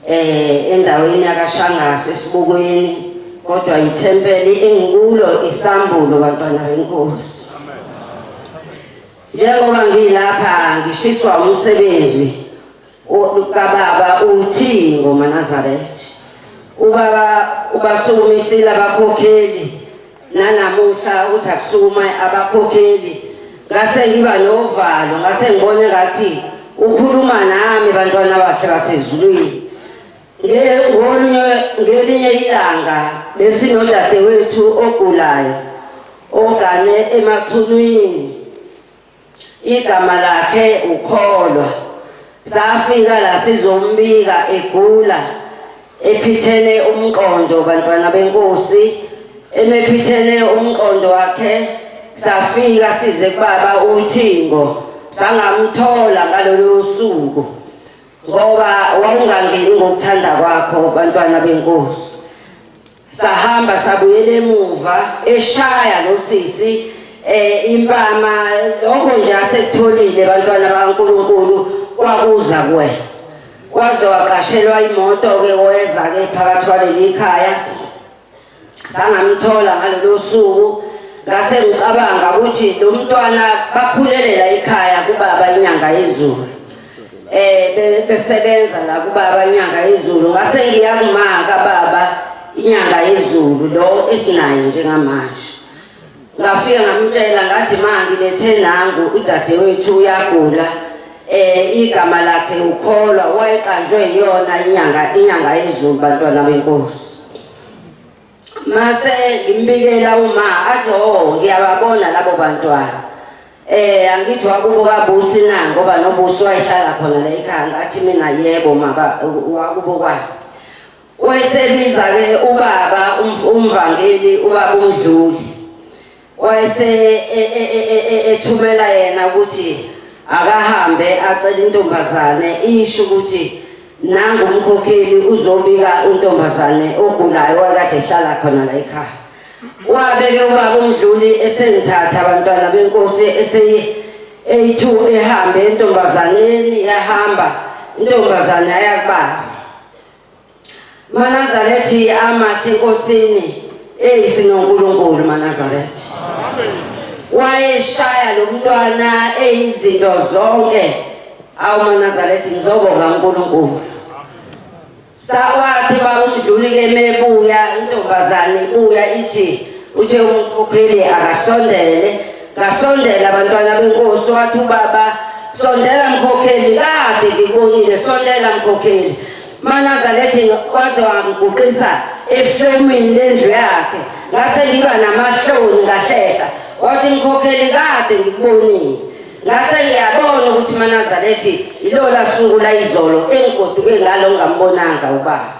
[SPEAKER 3] eh endaweni yakaShangase esibukweni kodwa ithempeli engikulo isambulo bantwana benkosi. Njengoba ngilapha ngishiswa umsebenzi kababa uthi ngoManazaretha. Ubaba ubasukumisile abakhokheli nanamuhla ukuthi akusukuma abakhokheli ngase ngiba novalo ngase ngibone ngathi ukhuluma nami bantwana bahle basezulwini ngolunye ngelinye ilanga besinodadewethu ogulayo ogane emachunwini Igama lakhe uKholwa. Safika la sizombika egula ephithene umqondo bantwana benkosi emephithene umqondo wakhe safika size kubaba uThingo sangamthola ngalolu suku ngoba wawungangeni ngokuthanda kwakho bantwana benkosi Sahamba sabuyela emuva eshaya lo sisi eh impama lokho nje asekutholile bantwana bakaNkuluNkulu kwakuza kuwena. Waze waqashelwa imoto ke weza ke phakathi kwaleli khaya. Sangamthola ngalolo suku ngase ngicabanga ukuthi lo mntwana bakhulelela ekhaya kubaba inyanga yezulu. Eh besebenza la kubaba inyanga yezulu ngase ngiya kumaka baba inyanga yezulu lo esinaye njengamanje ngafika ngamtshela ngathi ma ngilethe nangu udadewethu uyagula eh igama lakhe ukholwa wayeqanjwe iyona inyanga inyanga yezulu bantwana benkosi Mase ngimbikela uma athi oh ngiyababona labo bantwana. Eh angithi wakubo kaBusi na ngoba noBusi wayehlala khona la ekhaya ngathi mina yebo maba wakubo kwakhe. Wayesebiza ke ubaba umvangeli ubaba uMdluli. Wayese e, e, e, ethumela yena ukuthi akahambe acele intombazane isho ukuthi nangu umkhokheli uzobika untombazane ogulayo wakade ehlala khona la ekhaya. Wabeke ubaba uMdluli esengithatha abantwana benkosi eseye eyi-two ehambe entombazaneni yahamba intombazane yayakubaba. MaNazarethi amahle enkosini eyi sinoNkulunkulu maNazarethi. Amen. Wayeshaya lo mntwana eyizinto zonke. Awu maNazaretha ngizobonga uNkulunkulu. Sawathi baba umdluli ke mebuya intombazane ibuya ithi uthe umkhokheli akasondele ngasondela abantwana benkosi wathi ubaba sondela mkhokheli kade ngikubonile sondela mkhokheli manazarethi waze wangiguqisa eflomini lendlu yakhe ngase ngiba namahloni ngahlehla wathi mkhokheli kade ngikubonile ngase ngiyabona ukuthi manazarethi ilola suku la izolo engigoduke ngalo ngambonanga ubaba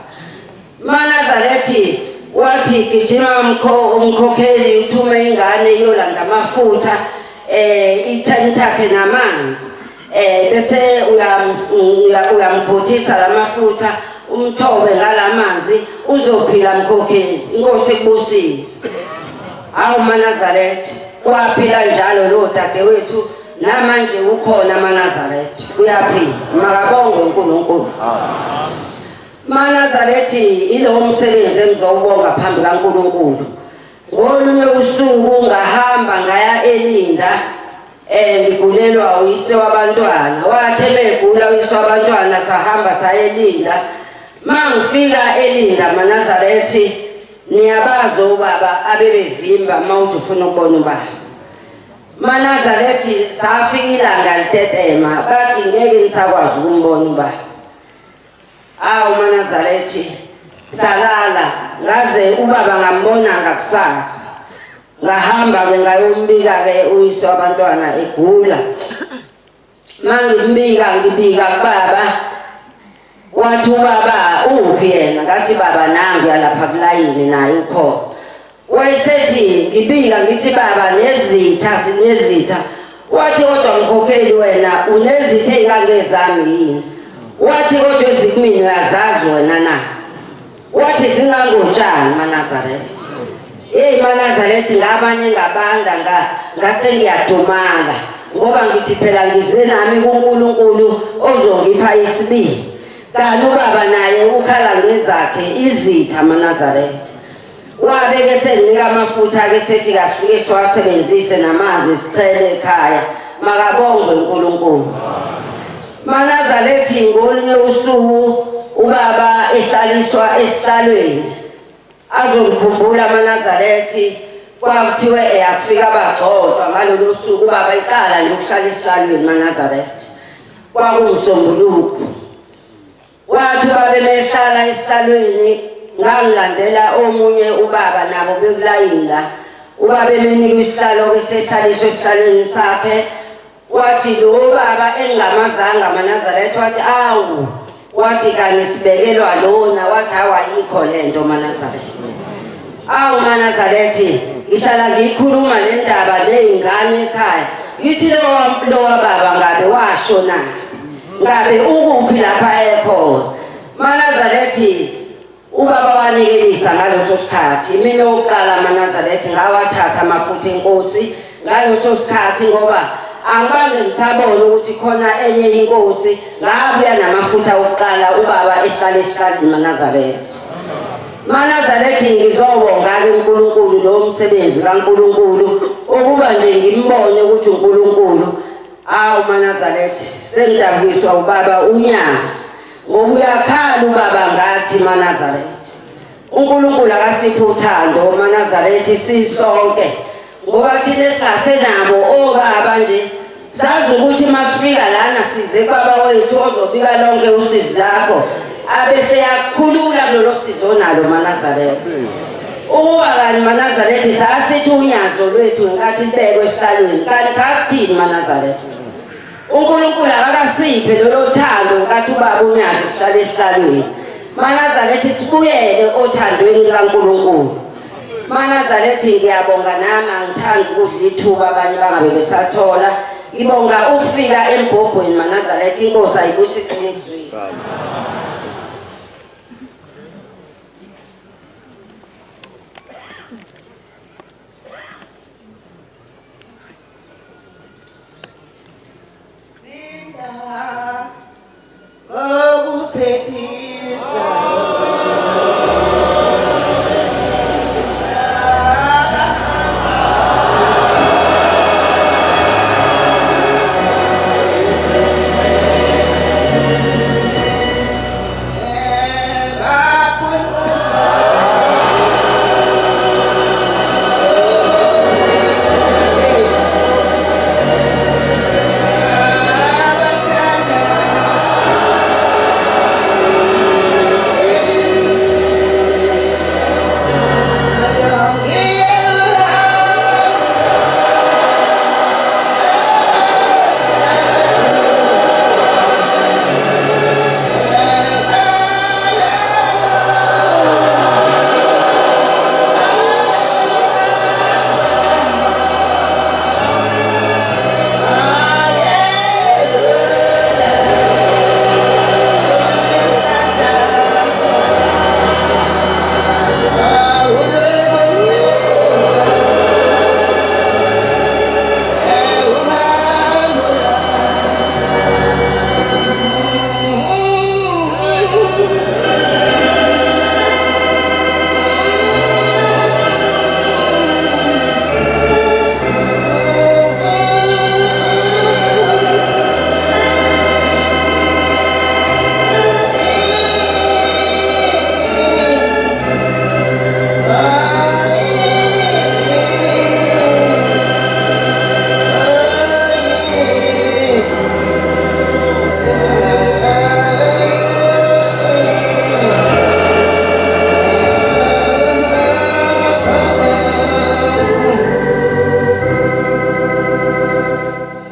[SPEAKER 3] manazarethi wathi gijima umkhokheli uthume ingane iyolanda amafutha eh ithathe namanzi eh bese uyamkhothisa lamafutha umthobe ngalamanzi uzophila mkhokheli inkosi ikubusise awu manazaretha waphila njalo lo dadewethu namanje ukhona manazaretha uyaphila makabonge uNkulunkulu manazarethi ilowo msebenzi engizowubonga phambi kaNkulunkulu ngolunye usuku ngahamba ngaya elinda eh ngigulelwa uyise wabantwana wathi begula uyise wabantwana sahamba sayelinda mangifika elinda manazarethi niyabazi obaba abebevimba uma uthi ufuna ukubona ubaba manazarethi safika ilanga litetema bathi ngeke nisakwazi ukumbona ubaba awu manazarethi salala ngaze ubaba ngambona ngakusasa ngahamba-ke ngayombika-ke uyise wabantwana egula mangimbika ngibika kubaba wathi ubaba uphi yena ngathi baba nangu yalapha kulayini naye ukhona wayesethi ngibika ngithi baba nezitha sinezitha wathi kodwa mkhokheli wena unezitha ey'ngangezami yini wathi kodwa ezikumina uyazazi wena na wathi singangotshani manazaretha yeyi manazaretha ngabanye ngabanda ngase ngiyadumala ngoba ngithi phela ngize nami kuNkulunkulu ozongipha isibili kanti ubaba naye ukhala ngezakhe izitha manazaretha wabe ke senginika amafutha ke sethi kasuke siwasebenzise namanzi sichele ekhaya makabongwe uNkulunkulu Manazarethi ngolunye usuku ubaba ehlaliswa esihlalweni azongikhumbula amaNazarethi kwakuthiwe eyakufika abagcotshwa ngalolu suku ubaba iqala nje ukuhlala esihlalweni maNazarethi kwakungusombuluko wathi ubaba emehlala esihlalweni ngangilandela omunye ubaba nabo bekulayini la ubaba emenika isihlalo-ke sehlaliswe esihlalweni sakhe wathi lo baba engingamazanga amanazaretha wathi awu wathi kani sibekelwa lona wathi awu ayikho le nto manazaretha awu manazarethi ngihlala ngiyikhuluma le ndaba ney'ngane ekhaya ngithi lowa baba ngabe washo na ngabe ukuphi lapha ekhona manazarethi Ubaba wanikelisa ngaleso sikhathi mina owokuqala amaNazaretha ngawathatha amafutha enkosi ngaleso sikhathi ngoba angibange ngisabona ukuthi khona enye inkosi ngabuya namafutha okuqala ubaba ehlala esihlaleni maNazaretha MaNazaretha ngizobonga-ke uNkulunkulu lowo msebenzi kaNkulunkulu ukuba nje ngimbone ukuthi uNkulunkulu awu MaNazaretha sengidabukiswa ubaba uNyazi ngoba uyakhala ubaba ngathi maNazaretha uNkulunkulu akasiphe uthando maNazaretha sisonke ngoba thina esingasenabo obaba nje sazi ukuthi masifika lana size kubaba wethu ozobika lonke usizi lakho abese yakhulula kulolo sizi onalo maNazaretha ukuba kani maNazaretha sasithi unyazo lwethu ngenkathi libekwe esihlalweni kanti sasithini maNazaretha uNkulunkulu akakasiphe lolo thando ngenkathi ubaba uNyazi kuhlala esihlalweni. Manazaretha sibuyele othandweni lukaNkulunkulu. Manazaretha ngiyabonga nami angithandi ukudla ithuba abanye bangabe besathola. Ngibonga ukufika embhobhweni Manazaretha inkosi ayibusise nizwi.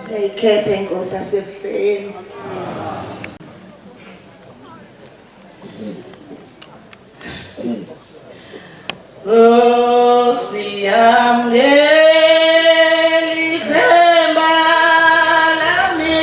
[SPEAKER 7] Uyayikhetha inkosi yasebuhleni.
[SPEAKER 4] Nkosi yami lelithemba lami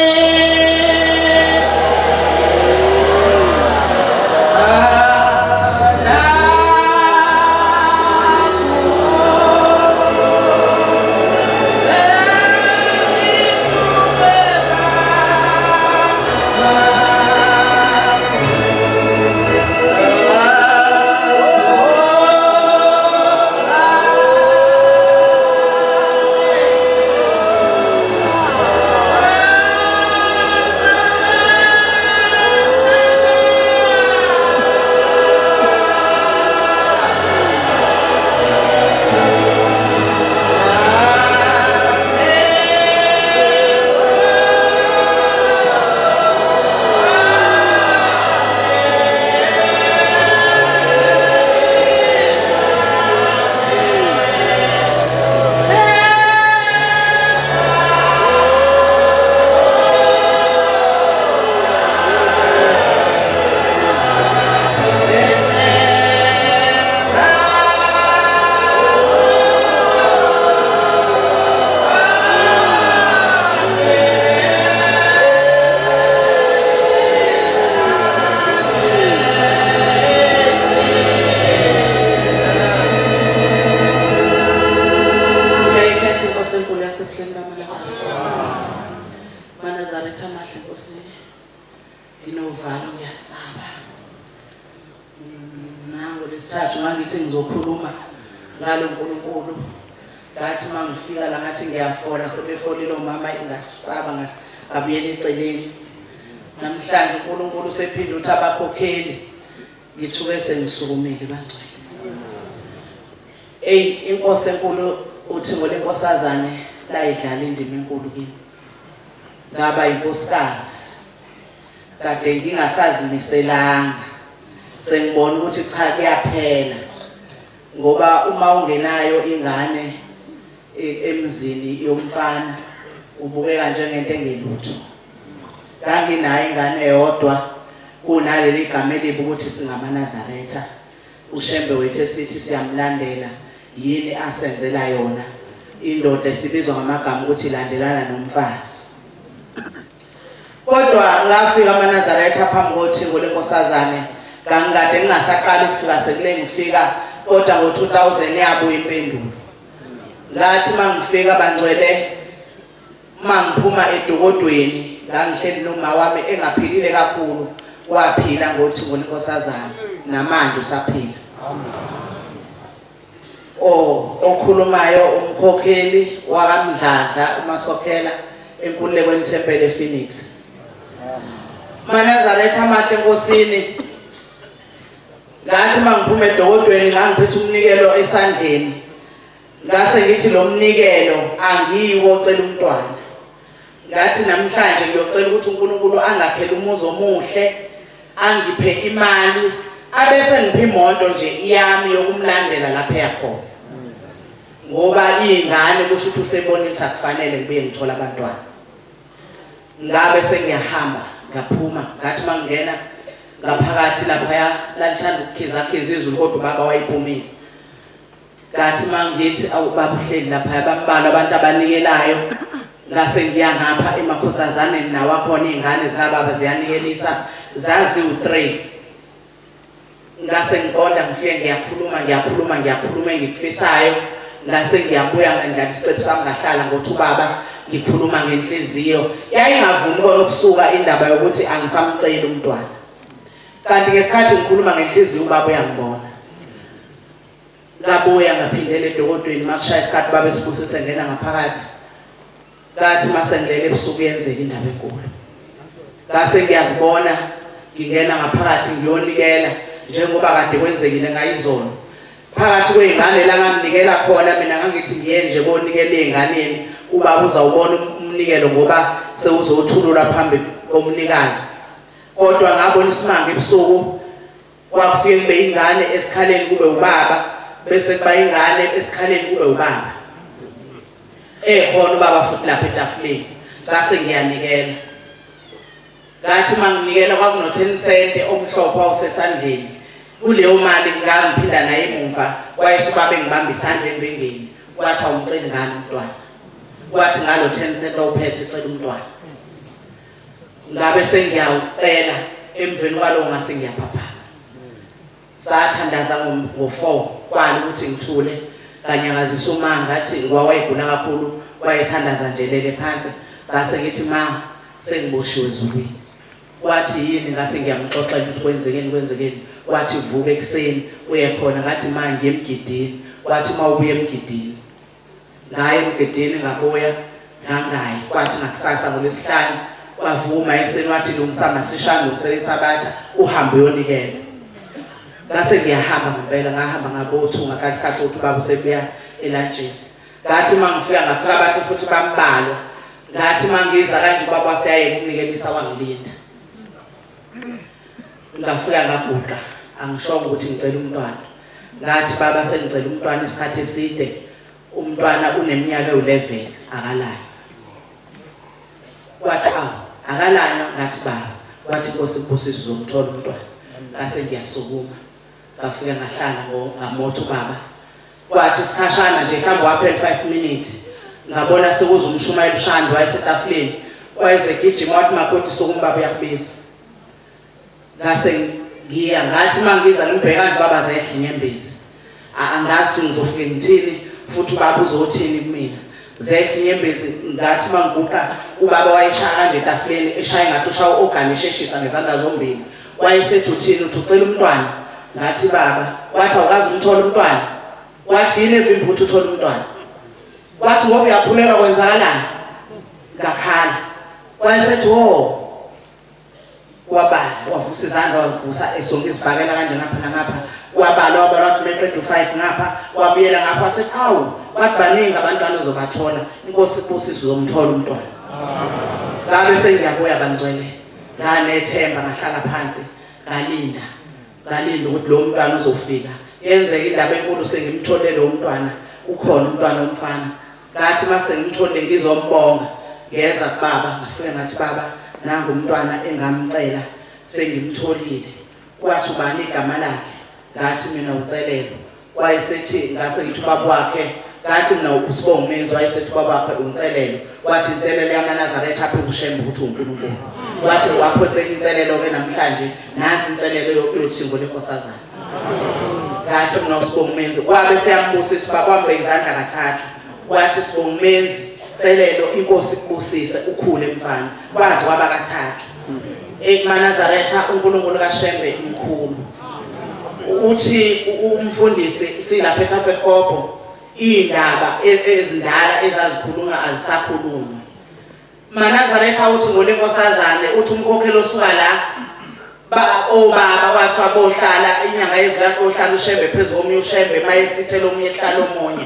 [SPEAKER 4] Uyayikhetha inkosi enkulu yasebuhleni bamaNazaretha. MaNazaretha amahle Nkosi. Nginovalo ngiyasaba. Nango lesithathu ngangithi ngizokhuluma ngalo uNkulunkulu. Ngathi uma ngifika la ngathi ngiyafola sebefolile omama ngasaba ngabuyela eceleni. Namhlanje uNkulunkulu usephinde uthi abakhokheli ngithuke sengisukumile bangcwele. Eyi inkosi enkulu uThingo lenkosazane layidlala indima enkulu kimi. Ngaba yinkosikazi. Kade ngingasazimiselanga. Sengibona ukuthi cha kuyaphela. Ngoba uma ungenayo ingane e, emzini yomfana ubukeka njengento engelutho. Nganginayo ingane eyodwa kunaleli gama elibi ukuthi singamaNazaretha. UShembe wethu esithi siyamlandela yini asenzela yona indoda esibizwa ngamagama ukuthi ilandelana nomfazi kodwa ngafika amaNazaretha phambi kothingo lenkosazane ngangikade ngingasaqali ukufika sekule ngifika kodwa ngo-2000 yabuya impendulo ngathi uma ngifika bangcwele Uma ngiphuma edokodweni ngangihleli noma wami engaphilile kakhulu waphila ngothingo lenkosazana namanje usaphila. Oh okhulumayo umkhokheli wakaMdladla uMasokhela enkululekweni Temple ePhoenix. MaNazaretha amahle enkosini ngathi mangiphuma edokodweni ngangiphethe umnikelo esandleni Ngase ngithi lo mnikelo angiyi kocela umntwana. Ngathi namhlanje ngiyocela ukuthi uNkulunkulu angakhele umuzi omuhle, angiphe imali, abese ngiphe imoto nje iyami yokumlandela lapho eyakhona. Ngoba iy'ngane kusho ukuthi usebonile ukuthi akufanele ngibuye ngithole abantwana. Ngabe sengiyahamba ngaphuma ngathi uma ngingena ngaphakathi laphaya lalithanda ukukhizakhiza izulu kodwa ubaba wayephumile. Ngathi mangithi awu baba uhleli lapha bambalwa abantu abanikelayo ngase ngiya ngapha emakhosazaneni nawo akhona iy'ngane zikababa ziyanikelisa zaziwu-3 ngase ngiqonda ngifike ngiyakhuluma ngiyakhuluma ngiyakhuluma engikufisayo ngase ngiyabuya ngandlala isiqephu sami ngahlala ngothi ubaba ngikhuluma ngenhliziyo yayingavumi kona ukusuka indaba yokuthi angisamceli umntwana kanti ngesikhathi ngikhuluma ngenhliziyo ubaba uyangibona Ngabuya ngaphindela edokodweni makushaya isikhathi babe sibusise ngena ngaphakathi. Ngathi mase ngilele ebusuku yenzeka indaba enkulu. Ngase ngiyazibona ngingena ngaphakathi ngiyonikela njengoba kade kwenzekile ngayizolo. Phakathi kwezingane la nganginikela khona mina ngangithi ngiye nje konikela ezinganeni ubaba uzawubona umnikelo ngoba sewuzothulula phambi komnikazi. Kodwa ngabona isimanga ebusuku kwakufike kube ingane esikhaleni kube ubaba bese kuba ingane esikhaleni kube ubaba. Ekhona ubaba futhi lapha etafuleni ngase ngiyanikela. Ngathi uma nginikela kwakuno 10 cent omhlophe wawusesandleni. Kuleyo mali ngangiphinda naye emumva wayesubaba engibamba isandla embengeni wathi awumceli ngani umntwana. Wathi ngalo 10 cent owuphethe cela umntwana. Ngabe sengiyawucela emveni kwalowo ngase ngiyaphaphama. Sathandaza ngo-4 kwala ukuthi ngithule nganyakazisa uma ngathi ngoba wayegula kakhulu wayethandaza nje lele phansi ngase ngithi ma sengiboshiwe ezulwini wathi yini ngase ngiyamxoxela ukuthi kwenzekeni kwenzekeni wathi vuka ekuseni uye khona ngathi ma ngiye emgidini wathi uma ubuye emgidini Ngaya emgidini ngabuya ngangayi kwathi ngakusasa ngolwesihlanu wavuma ekuseni wathi lungisa masishane lungisela isabatha uhambe uyonikela ngase ngiyahamba ngempela ngahamba ngabothunga kasikhathi sokuthi ubaba usebuya elantshini ngathi uma ngifika ngafika abantu futhi bambalwa ngathi uma ngiza kanje ubaba waseyayeka ukunikelisa wangilinda ngafika ngaguqa angishongo ukuthi ngicela umntwana ngathi baba sengicela umntwana isikhathi eside umntwana uneminyaka ewu-11 akalayo wathi awu akalanywa ngathi baba wathi inkosi ibusise uzomthola umntwana ngase ngiyasukuma ngafika ngahlala ngamotha ubaba Kwathi isikhashana nje mhlawumbe waphela 5 minutes ngabona sekuza umshumayeli uShandu wayesetafuleni wayezegijima wathi makoti sukuma baba uyakubiza ngase ngiya ngathi uma ngiza ngibheka nje baba zehla inyembezi angazi ngizofike ngithini futhi ubaba uzothini kumina zehla inyembezi ngathi uma ngiguqa ubaba wayeshaya kanje etafuleni eshaya ngathi ushaya u-ogani esheshisa ngezandla zombili wayesethi uthini uthi ucela umntwana ngathi baba wathi awukazi umthola umntwana wathi yini evimba ukuthi uthole umntwana wathi ngoba uyakhulelwa kwenzakalani ngakhala wayesethi wo wabala wavusa izandla wavusa esonke isibhakela kanje ngapha nangapha wabala wabala wathi meqeda u-five ngapha wabuyela ngapha wasethi awu wathi baningi abantwana ozobathola inkosi ibusise uzomthola umntwana ngabe sengiyabuya bangcwele nganethemba ngahlala phansi ngalinda ngalinda ukuthi lo mntwana uzofika yenzeka indaba enkulu sengimthole lo mntwana ukhona umntwana omfana ngathi mase ngimthole ngizombonga ngeza kubaba ngafike ngathi baba nangu umntwana engamcela sengimtholile wathi ubani igama lakhe ngathi mina uNselelo wayesethi ngase ngithi ubaba wakhe ngathi mina usibonga umenzi wayesethi ubaba wakhe uNselelo wathi inselelo yamaNazaretha aphe uShembe ukuthi uNkulunkulu wathi waphonseka inselelo ke namhlanje nansi inselelo yothingo lenkosazana ngathi mina usibonga umenzi wabe seyambusisa ubaba wambeka izandla kathathu wathi sibonga umenzi nselelo inkosi ikubusise ukhule mfana kwazi kwaba kathathu ekumaNazaretha uNkulunkulu kaShembe mkhulu uthi umfundisi silapha eCafe Kopo indaba e, ezindala ezazikhulunywa azisakhulunywa MaNazaretha uthi ngolenkosazane uthi umkhokhelo osuka la ba obaba kwathiwa bohlala inyanga yezulu ohlala ushembe phezu komunye ushembe mayesithela omunye ehlala omunye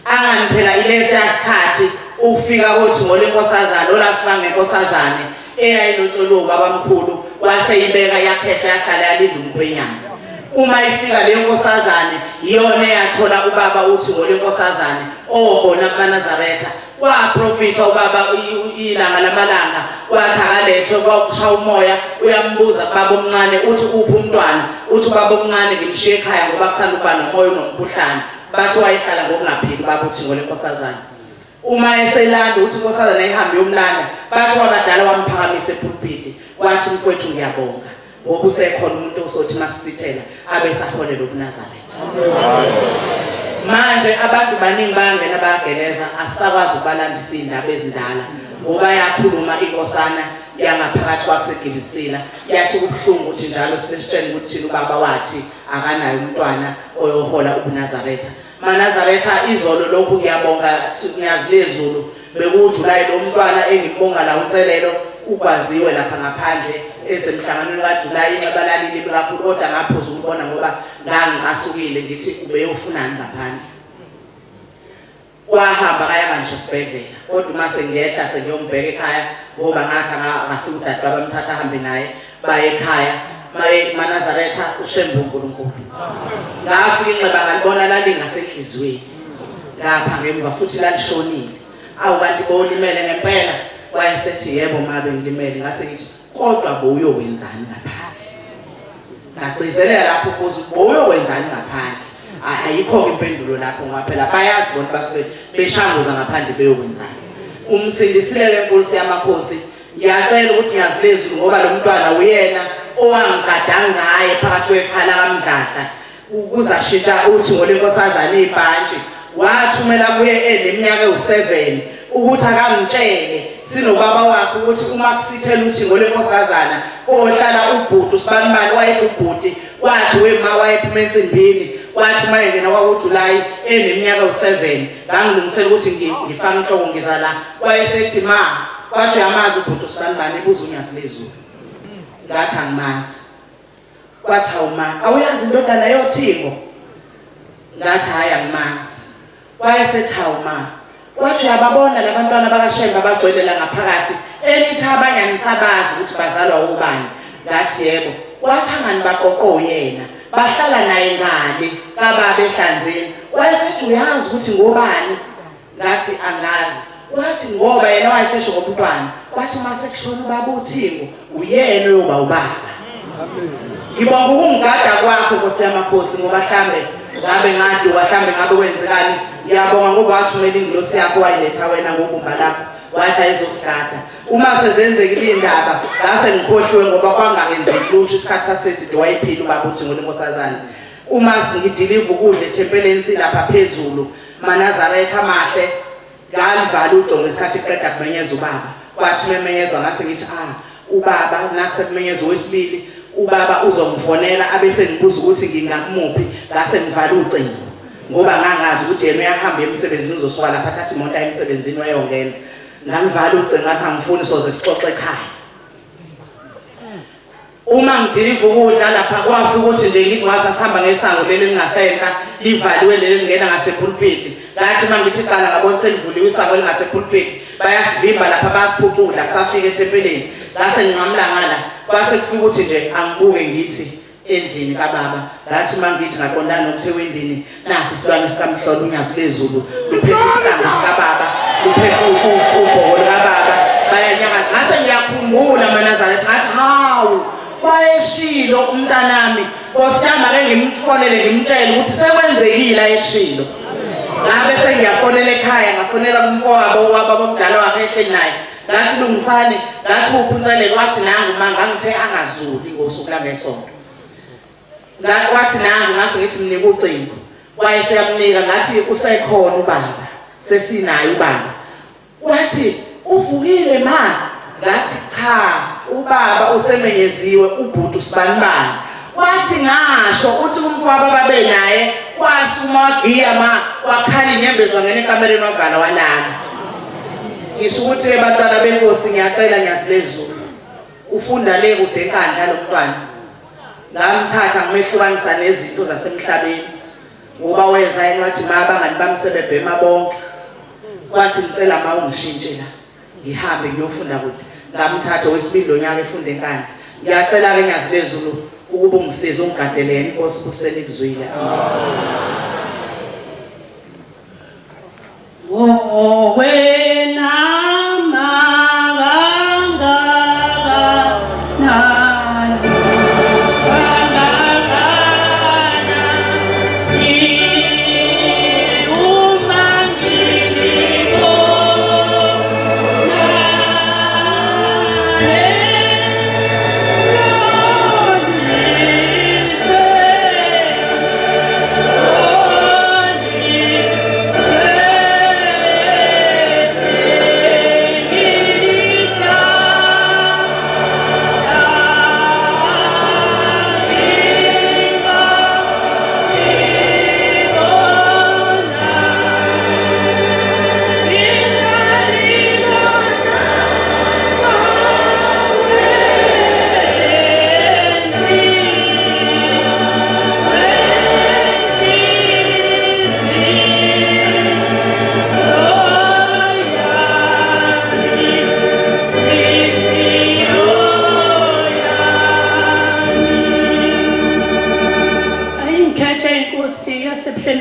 [SPEAKER 4] angani phela ilesi sikhathi ufika kothi ngolenkosazane olafika ngenkosazane eyayilotsholiwe ubabamkhulu wase ibeka yakhehla yahlala yalinda umkhwenyana uma ifika le nkosazane iyona eyathola ubaba uthi ngolenkosazane obona kumaNazaretha Waprofitha ubaba ilanga lamalanga wathi akalethwe kwakushaya umoya uyambuza kubaba omncane uthi uphi umntwana uthi ubaba omncane ngimshiye ekhaya ngoba kuthanda ukuba nomoya unomkhuhlane bathi wayehlala ngokungaphili ubaba uthi ngolenkosazana uma eselanda uthi inkosazana ihambe yomlanda bathi wabadala wamphakamisa epulpiti wathi mfowethu ngiyabonga ngoba usekhona umuntu osothi masisithela abe saholela ubuNazaretha manje abantu baningi bayangena bayageleza asisakwazi ukubalandisa iy'ndaba ezindala ngoba yakhuluma inkosana yangaphakathi kwaseGibisila yathi kubuhlungu ukuthi njalo sibesitshela ukuthi thina ubaba wathi akanaye umntwana oyohola ubuNazaretha MaNazaretha izolo lokhu ngiyabonga ngiyazi lezulu bekuwuJulayi lo mntwana engimbonga la uNselelo ugwaziwe lapha ngaphandle esemhlanganweni kaJulayi inxeba lalilibi kakhulu kodwa ngaphuza ukubona ngoba ngangicasukile ngithi ubeyofunani ngaphandle. Wahamba kayanga ngisho esibhedlela kodwa uma sengiyehla sengiyombheka ekhaya ngoba ngathi angafika udadewabo amthatha ahambe naye baye ekhaya maye maNazaretha uShembe uNkulunkulu. Ngafika inxeba ngalibona lalingasenhliziyweni lapha ngemva futhi lalishonile. Awu kanti bowulimele ngempela? Wayesethi yebo ma bengilimele. Ngase ngithi kodwa bowuyokwenzani ngaphandle? Ngagcizelela lapho ukubuza ukuthi bowuyokwenzani ngaphandle? Ayikho-ke impendulo lapho ngoba phela bayazi bona basuke beshanguza ngaphandle beyokwenzani. Umsindisile-ke Nkosi yamakhosi. Ngiyacela ukuthi ngiyazilezulu ngoba lo mntwana uyena owangigada ngaye phakathi kwekhala kaMdladla ukuze ashintsha uthingo lenkosazana ibhantshi wathumela kuye eneminyaka ewu-7 ukuthi akangitshele sinobaba wakhe ukuthi uma kusithela uthingo lenkosazana ohlala ubhuti usibanibani wayethi ubhuti wathi wema wayephuma ensimbini wathi uma engena kwakuJulayi eneminyaka ewu-7 ngangilungisela ukuthi ngifake inhloko ngiza la wayesethi ma wathi uyamazi ubhuti usibanibani ebuza unyazi lezulu ngathi angimazi Wathi hawu ma, awuyazi indodana yothingo? Ngathi hhayi angimazi. Wayesethi hawu ma, wathi uyababona labantwana bakaShembe abagcwele la ngaphakathi, enithi abanye anisabazi ukuthi bazalwa obani. Ngathi yebo. Wathi angani baqoqo uyena, bahlala naye ngale kababa ehlanzeni. Wayesethi uyazi ukuthi ngobani? Ngathi angazi. Wathi ngoba yena wayesesho ngomntwana. Wathi uma sekushona ubaba uThingo, uyena oyoba ubaba. Ngibonga ukungigada kwakho Nkosi yamakhosi ngoba hlambe ngabe ngaduka hlambe ngabe kwenzekani. Ngiyabonga ngoba wathumela ingilosi yakho wayiletha wena ngobumba lakho wathi ayizosigada. Uma sezenzekile indaba ngase ngikhohliwe ngoba kwangakenzeki lutho isikhathi saseside wayephila ubaba uThingo lenkosazana. Uma ngidiliva ukudla ethempeleni silapha phezulu MaNazaretha amahle ngalivala udonga isikhathi kuqeda kumenyeza ubaba kwathi memenyezwa ngase ngithi ah ubaba nase kumenyezwa owesibili ubaba uzongifonela abese ngibuza ukuthi ngingakumuphi ngase ngivala ucingo ngoba ngangazi ukuthi yena uyahamba emsebenzini uzosuka lapha athathe imoto aye emsebenzini wayongena ngangivala ucingo ngathi angifuni soze sixoxe ekhaya Uma ngidiliva ukudla lapha kwafika ukuthi nje ngithi wasasihamba ngesango leli elingasenhla livaliwe leli lingena ngasepulpiti. Ngathi uma ngithi qala ngabona selivuliwe isango elingasepulpiti bayasivimba lapha bayasiphuca ukudla kusafika ethempelini. Ngase nginqamula ngala kwase kufika ukuthi nje angibuke ngithi endlini kababa ngathi uma ngithi ngaqondana nokuthi ewindini nasi isilwane sikamhlola unyazi lezulu luphethe isihlangu sikababa luphethe ubhoko lukababa bayanyakaza ngase ngiyakhumbula manazaretha ngathi hawu wayeshilo umntanami nkosi yami ake ngimfonele ngimtshele ukuthi sekwenzekile ayeshilo ngabe sengiyafonela ekhaya ngafonela kumfowabo wababa omdala wakhe ehleli naye ngathi lungisani ngathi uphi uncelele wathi nangu ma ngangithe angazuli ngosuku langesonto Wathi nangu ngase ngithi mnika ucingo. Wayeseyamnika ngathi usekhona ubaba. Sesinaye ubaba. Wathi uvukile ma? Ngathi cha, ubaba usemenyeziwe ubhuti usibanibani. Wathi ngasho uthi kumfowabo ababe naye wasukuma wagiya ma wakhala inyembezi wangena ekamereni wavala walala. Ngisho ukuthi-ke bantwana benkosi ngiyacela nyazi lezulu. Ufunda le kude enkandla lo mntwana. Ngamthatha ngimehlukanisa nezinto zasemhlabeni ngoba wenza yena wathi ma abangani bami sebebhema bonke. Wathi ngicela ma ungishintshe la ngihambe ngiyofunda kude. Ngamthatha owesibili lo nyaka efunda enkandla. Ngiyacela-ke Nyazi Lezulu ukuba ungisize ungigadele yena inkosi buseni ikuzwile. Amen.
[SPEAKER 1] Wena makangakanani, kangakanani, uma ngilibona lelolizwe.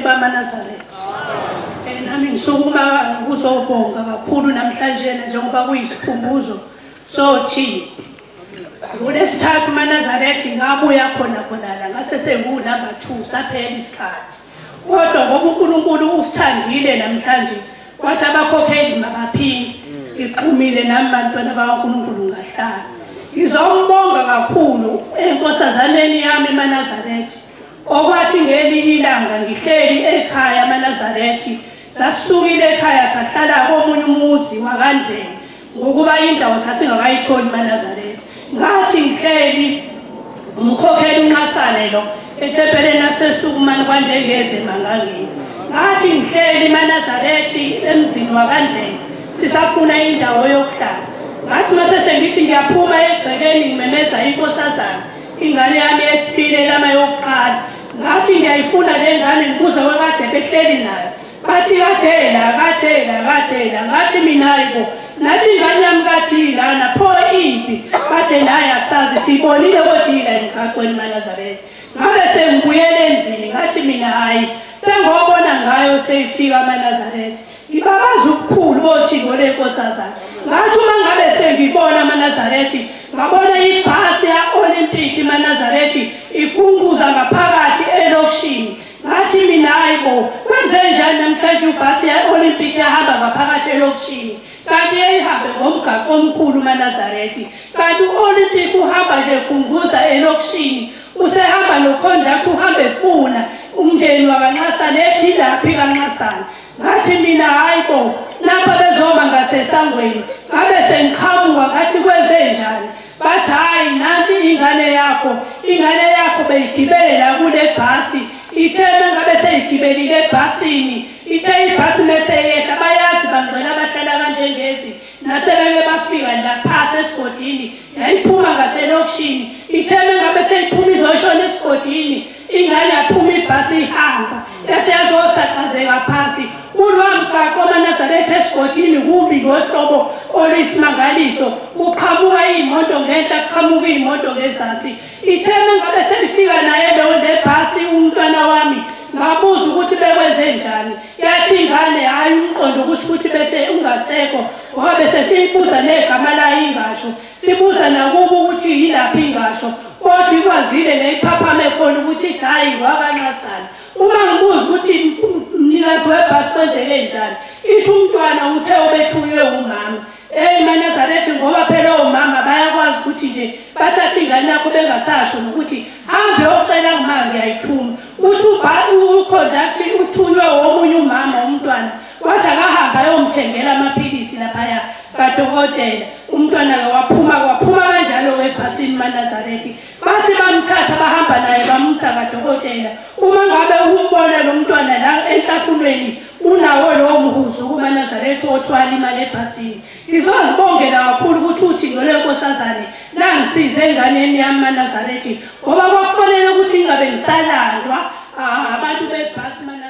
[SPEAKER 8] bamaNazaretha. Eh nami ngisukuma ukuzobonga kakhulu namhlanje njengoba kuyisikhumbuzo sothi ngolesithathu maNazaretha ngabuya khona khona la ngase sengu number 2 saphela isikhathi. Kodwa ngoba uNkulunkulu usithandile namhlanje wathi abakhokheli mabaphinde ngixhumile nami bantwana bakaNkulunkulu ngahlala. Ngizombonga kakhulu enkosazaneni yami emaNazaretha Okwathi ngelinye ilanga ngihleli ekhaya amaNazarethi, sasisukile ekhaya sahlala komunye umuzi wakaNdlela ngokuba indawo sasingakayitholi maNazaretha. Ngathi ngihleli umkhokheli uNxasane lo ethempeleni laseSukumane kwaNdengezi eMangangeni. Ngathi ngihleli maNazarethi emzini wakaNdlela sisafuna indawo yokuhlala. Ngathi mase sengithi ngiyaphuma egcekeni ngimemeza inkosazana Ingane yami yesibili elama yokuqala ngathi ngiyayifuna le ngane ngibuza kwakade behleli nayo bathi kade la kade la kade la ngathi mina hayibo nathi ingane yami kade ilana pho iphi bathe naye asazi siyibonile kodwa ila emgaqweni manazaretha ngabe sengibuyele endlini ngathi mina hayi sengobona ngayo seyifika amanazaretha Ngibabaza ubukhulu bothingo lenkosazana. Ngathi uma ngabe sengibona amaNazarethi, ngabona ibhasi ya-Olympic iManazarethi ikunquza ngaphakathi elokishini. Ngathi mina hayi bo, kwenze njani namhlanje ibhasi ya-Olympic yahamba ngaphakathi elokishini? Kanti yayihambe ngomgaqo omkhulu uManazarethi. Kanti u-Olympic uhamba nje kunguza elokishini, usehamba nokhondakta uhamba efuna umndeni wakaNxasana ethi ilaphi kaNxasana. Ngathi mina hayi bo, lapha bezoma ngasesangweni, ngabe sengiqhamuka ngathi kwenzenjani? Bathi hayi nansi ingane yakho, ingane yakho beyigibele la kule bhasi. Ithe mengabe seyigibelile ebhasini, ithe ibhasi mese yehla bayazi bangcwele abahlala kanjengezi nasebeke bafika la phasi esigodini yayiphuma ngaselokishini ithe mengabe seyiphuma izoshona esigodini Ingane yaphuma ibhasi ihamba yase yazosacazeka phansi kulwa mgaqo amaNazaretha esigodini kubi ngohlobo oluyisimangaliso kuqhamuka iy'moto ngenhla kuqhamuka iy'moto ngezansi ithe mengabe selifika naye leyo le bhasi umntwana wami ngabuza ukuthi bekwenze njani yathi ingane hhayi umqondo kusho ukuthi bese ungasekho ngoba bese siyibuza negama layo ingasho Sibuza nakubo ukuthi yilaphi ingasho kodwa ikwazile le iphaphame khona ukuthi ithi hhayi ngwakanxasana. Uma ngibuza ukuthi mnikazi webhasi kwenzeke njani, ithi umntwana uthe ubethunywe wumama. Eyi maNazaretha ngoba phela omama bayakwazi ukuthi nje bathathe ingane yakho bengasasho nokuthi hambe ocela ngima ngiyayithuma. Uthi ukhondathi uthunywe womunye umama umntwana Wathi akahambe ayomthengela amaphilisi laphaya kadokotela. Umntwana-ke waphuma waphuma kanjalo ebhasini maNazarethi. Bathi bamthatha bahamba naye bamusa kadokotela. Uma ngabe umbona lo mntwana la enhlafunweni unawo lowo mhuzu kumaNazarethi othwala imali ebhasini. Ngizozibongela kakhulu ukuthi uthingo lwenkosazane langisize enganeni yami maNazarethi ngoba kwakufanele ukuthi ngingabe ngisalandwa abantu bebhasi maNazarethi.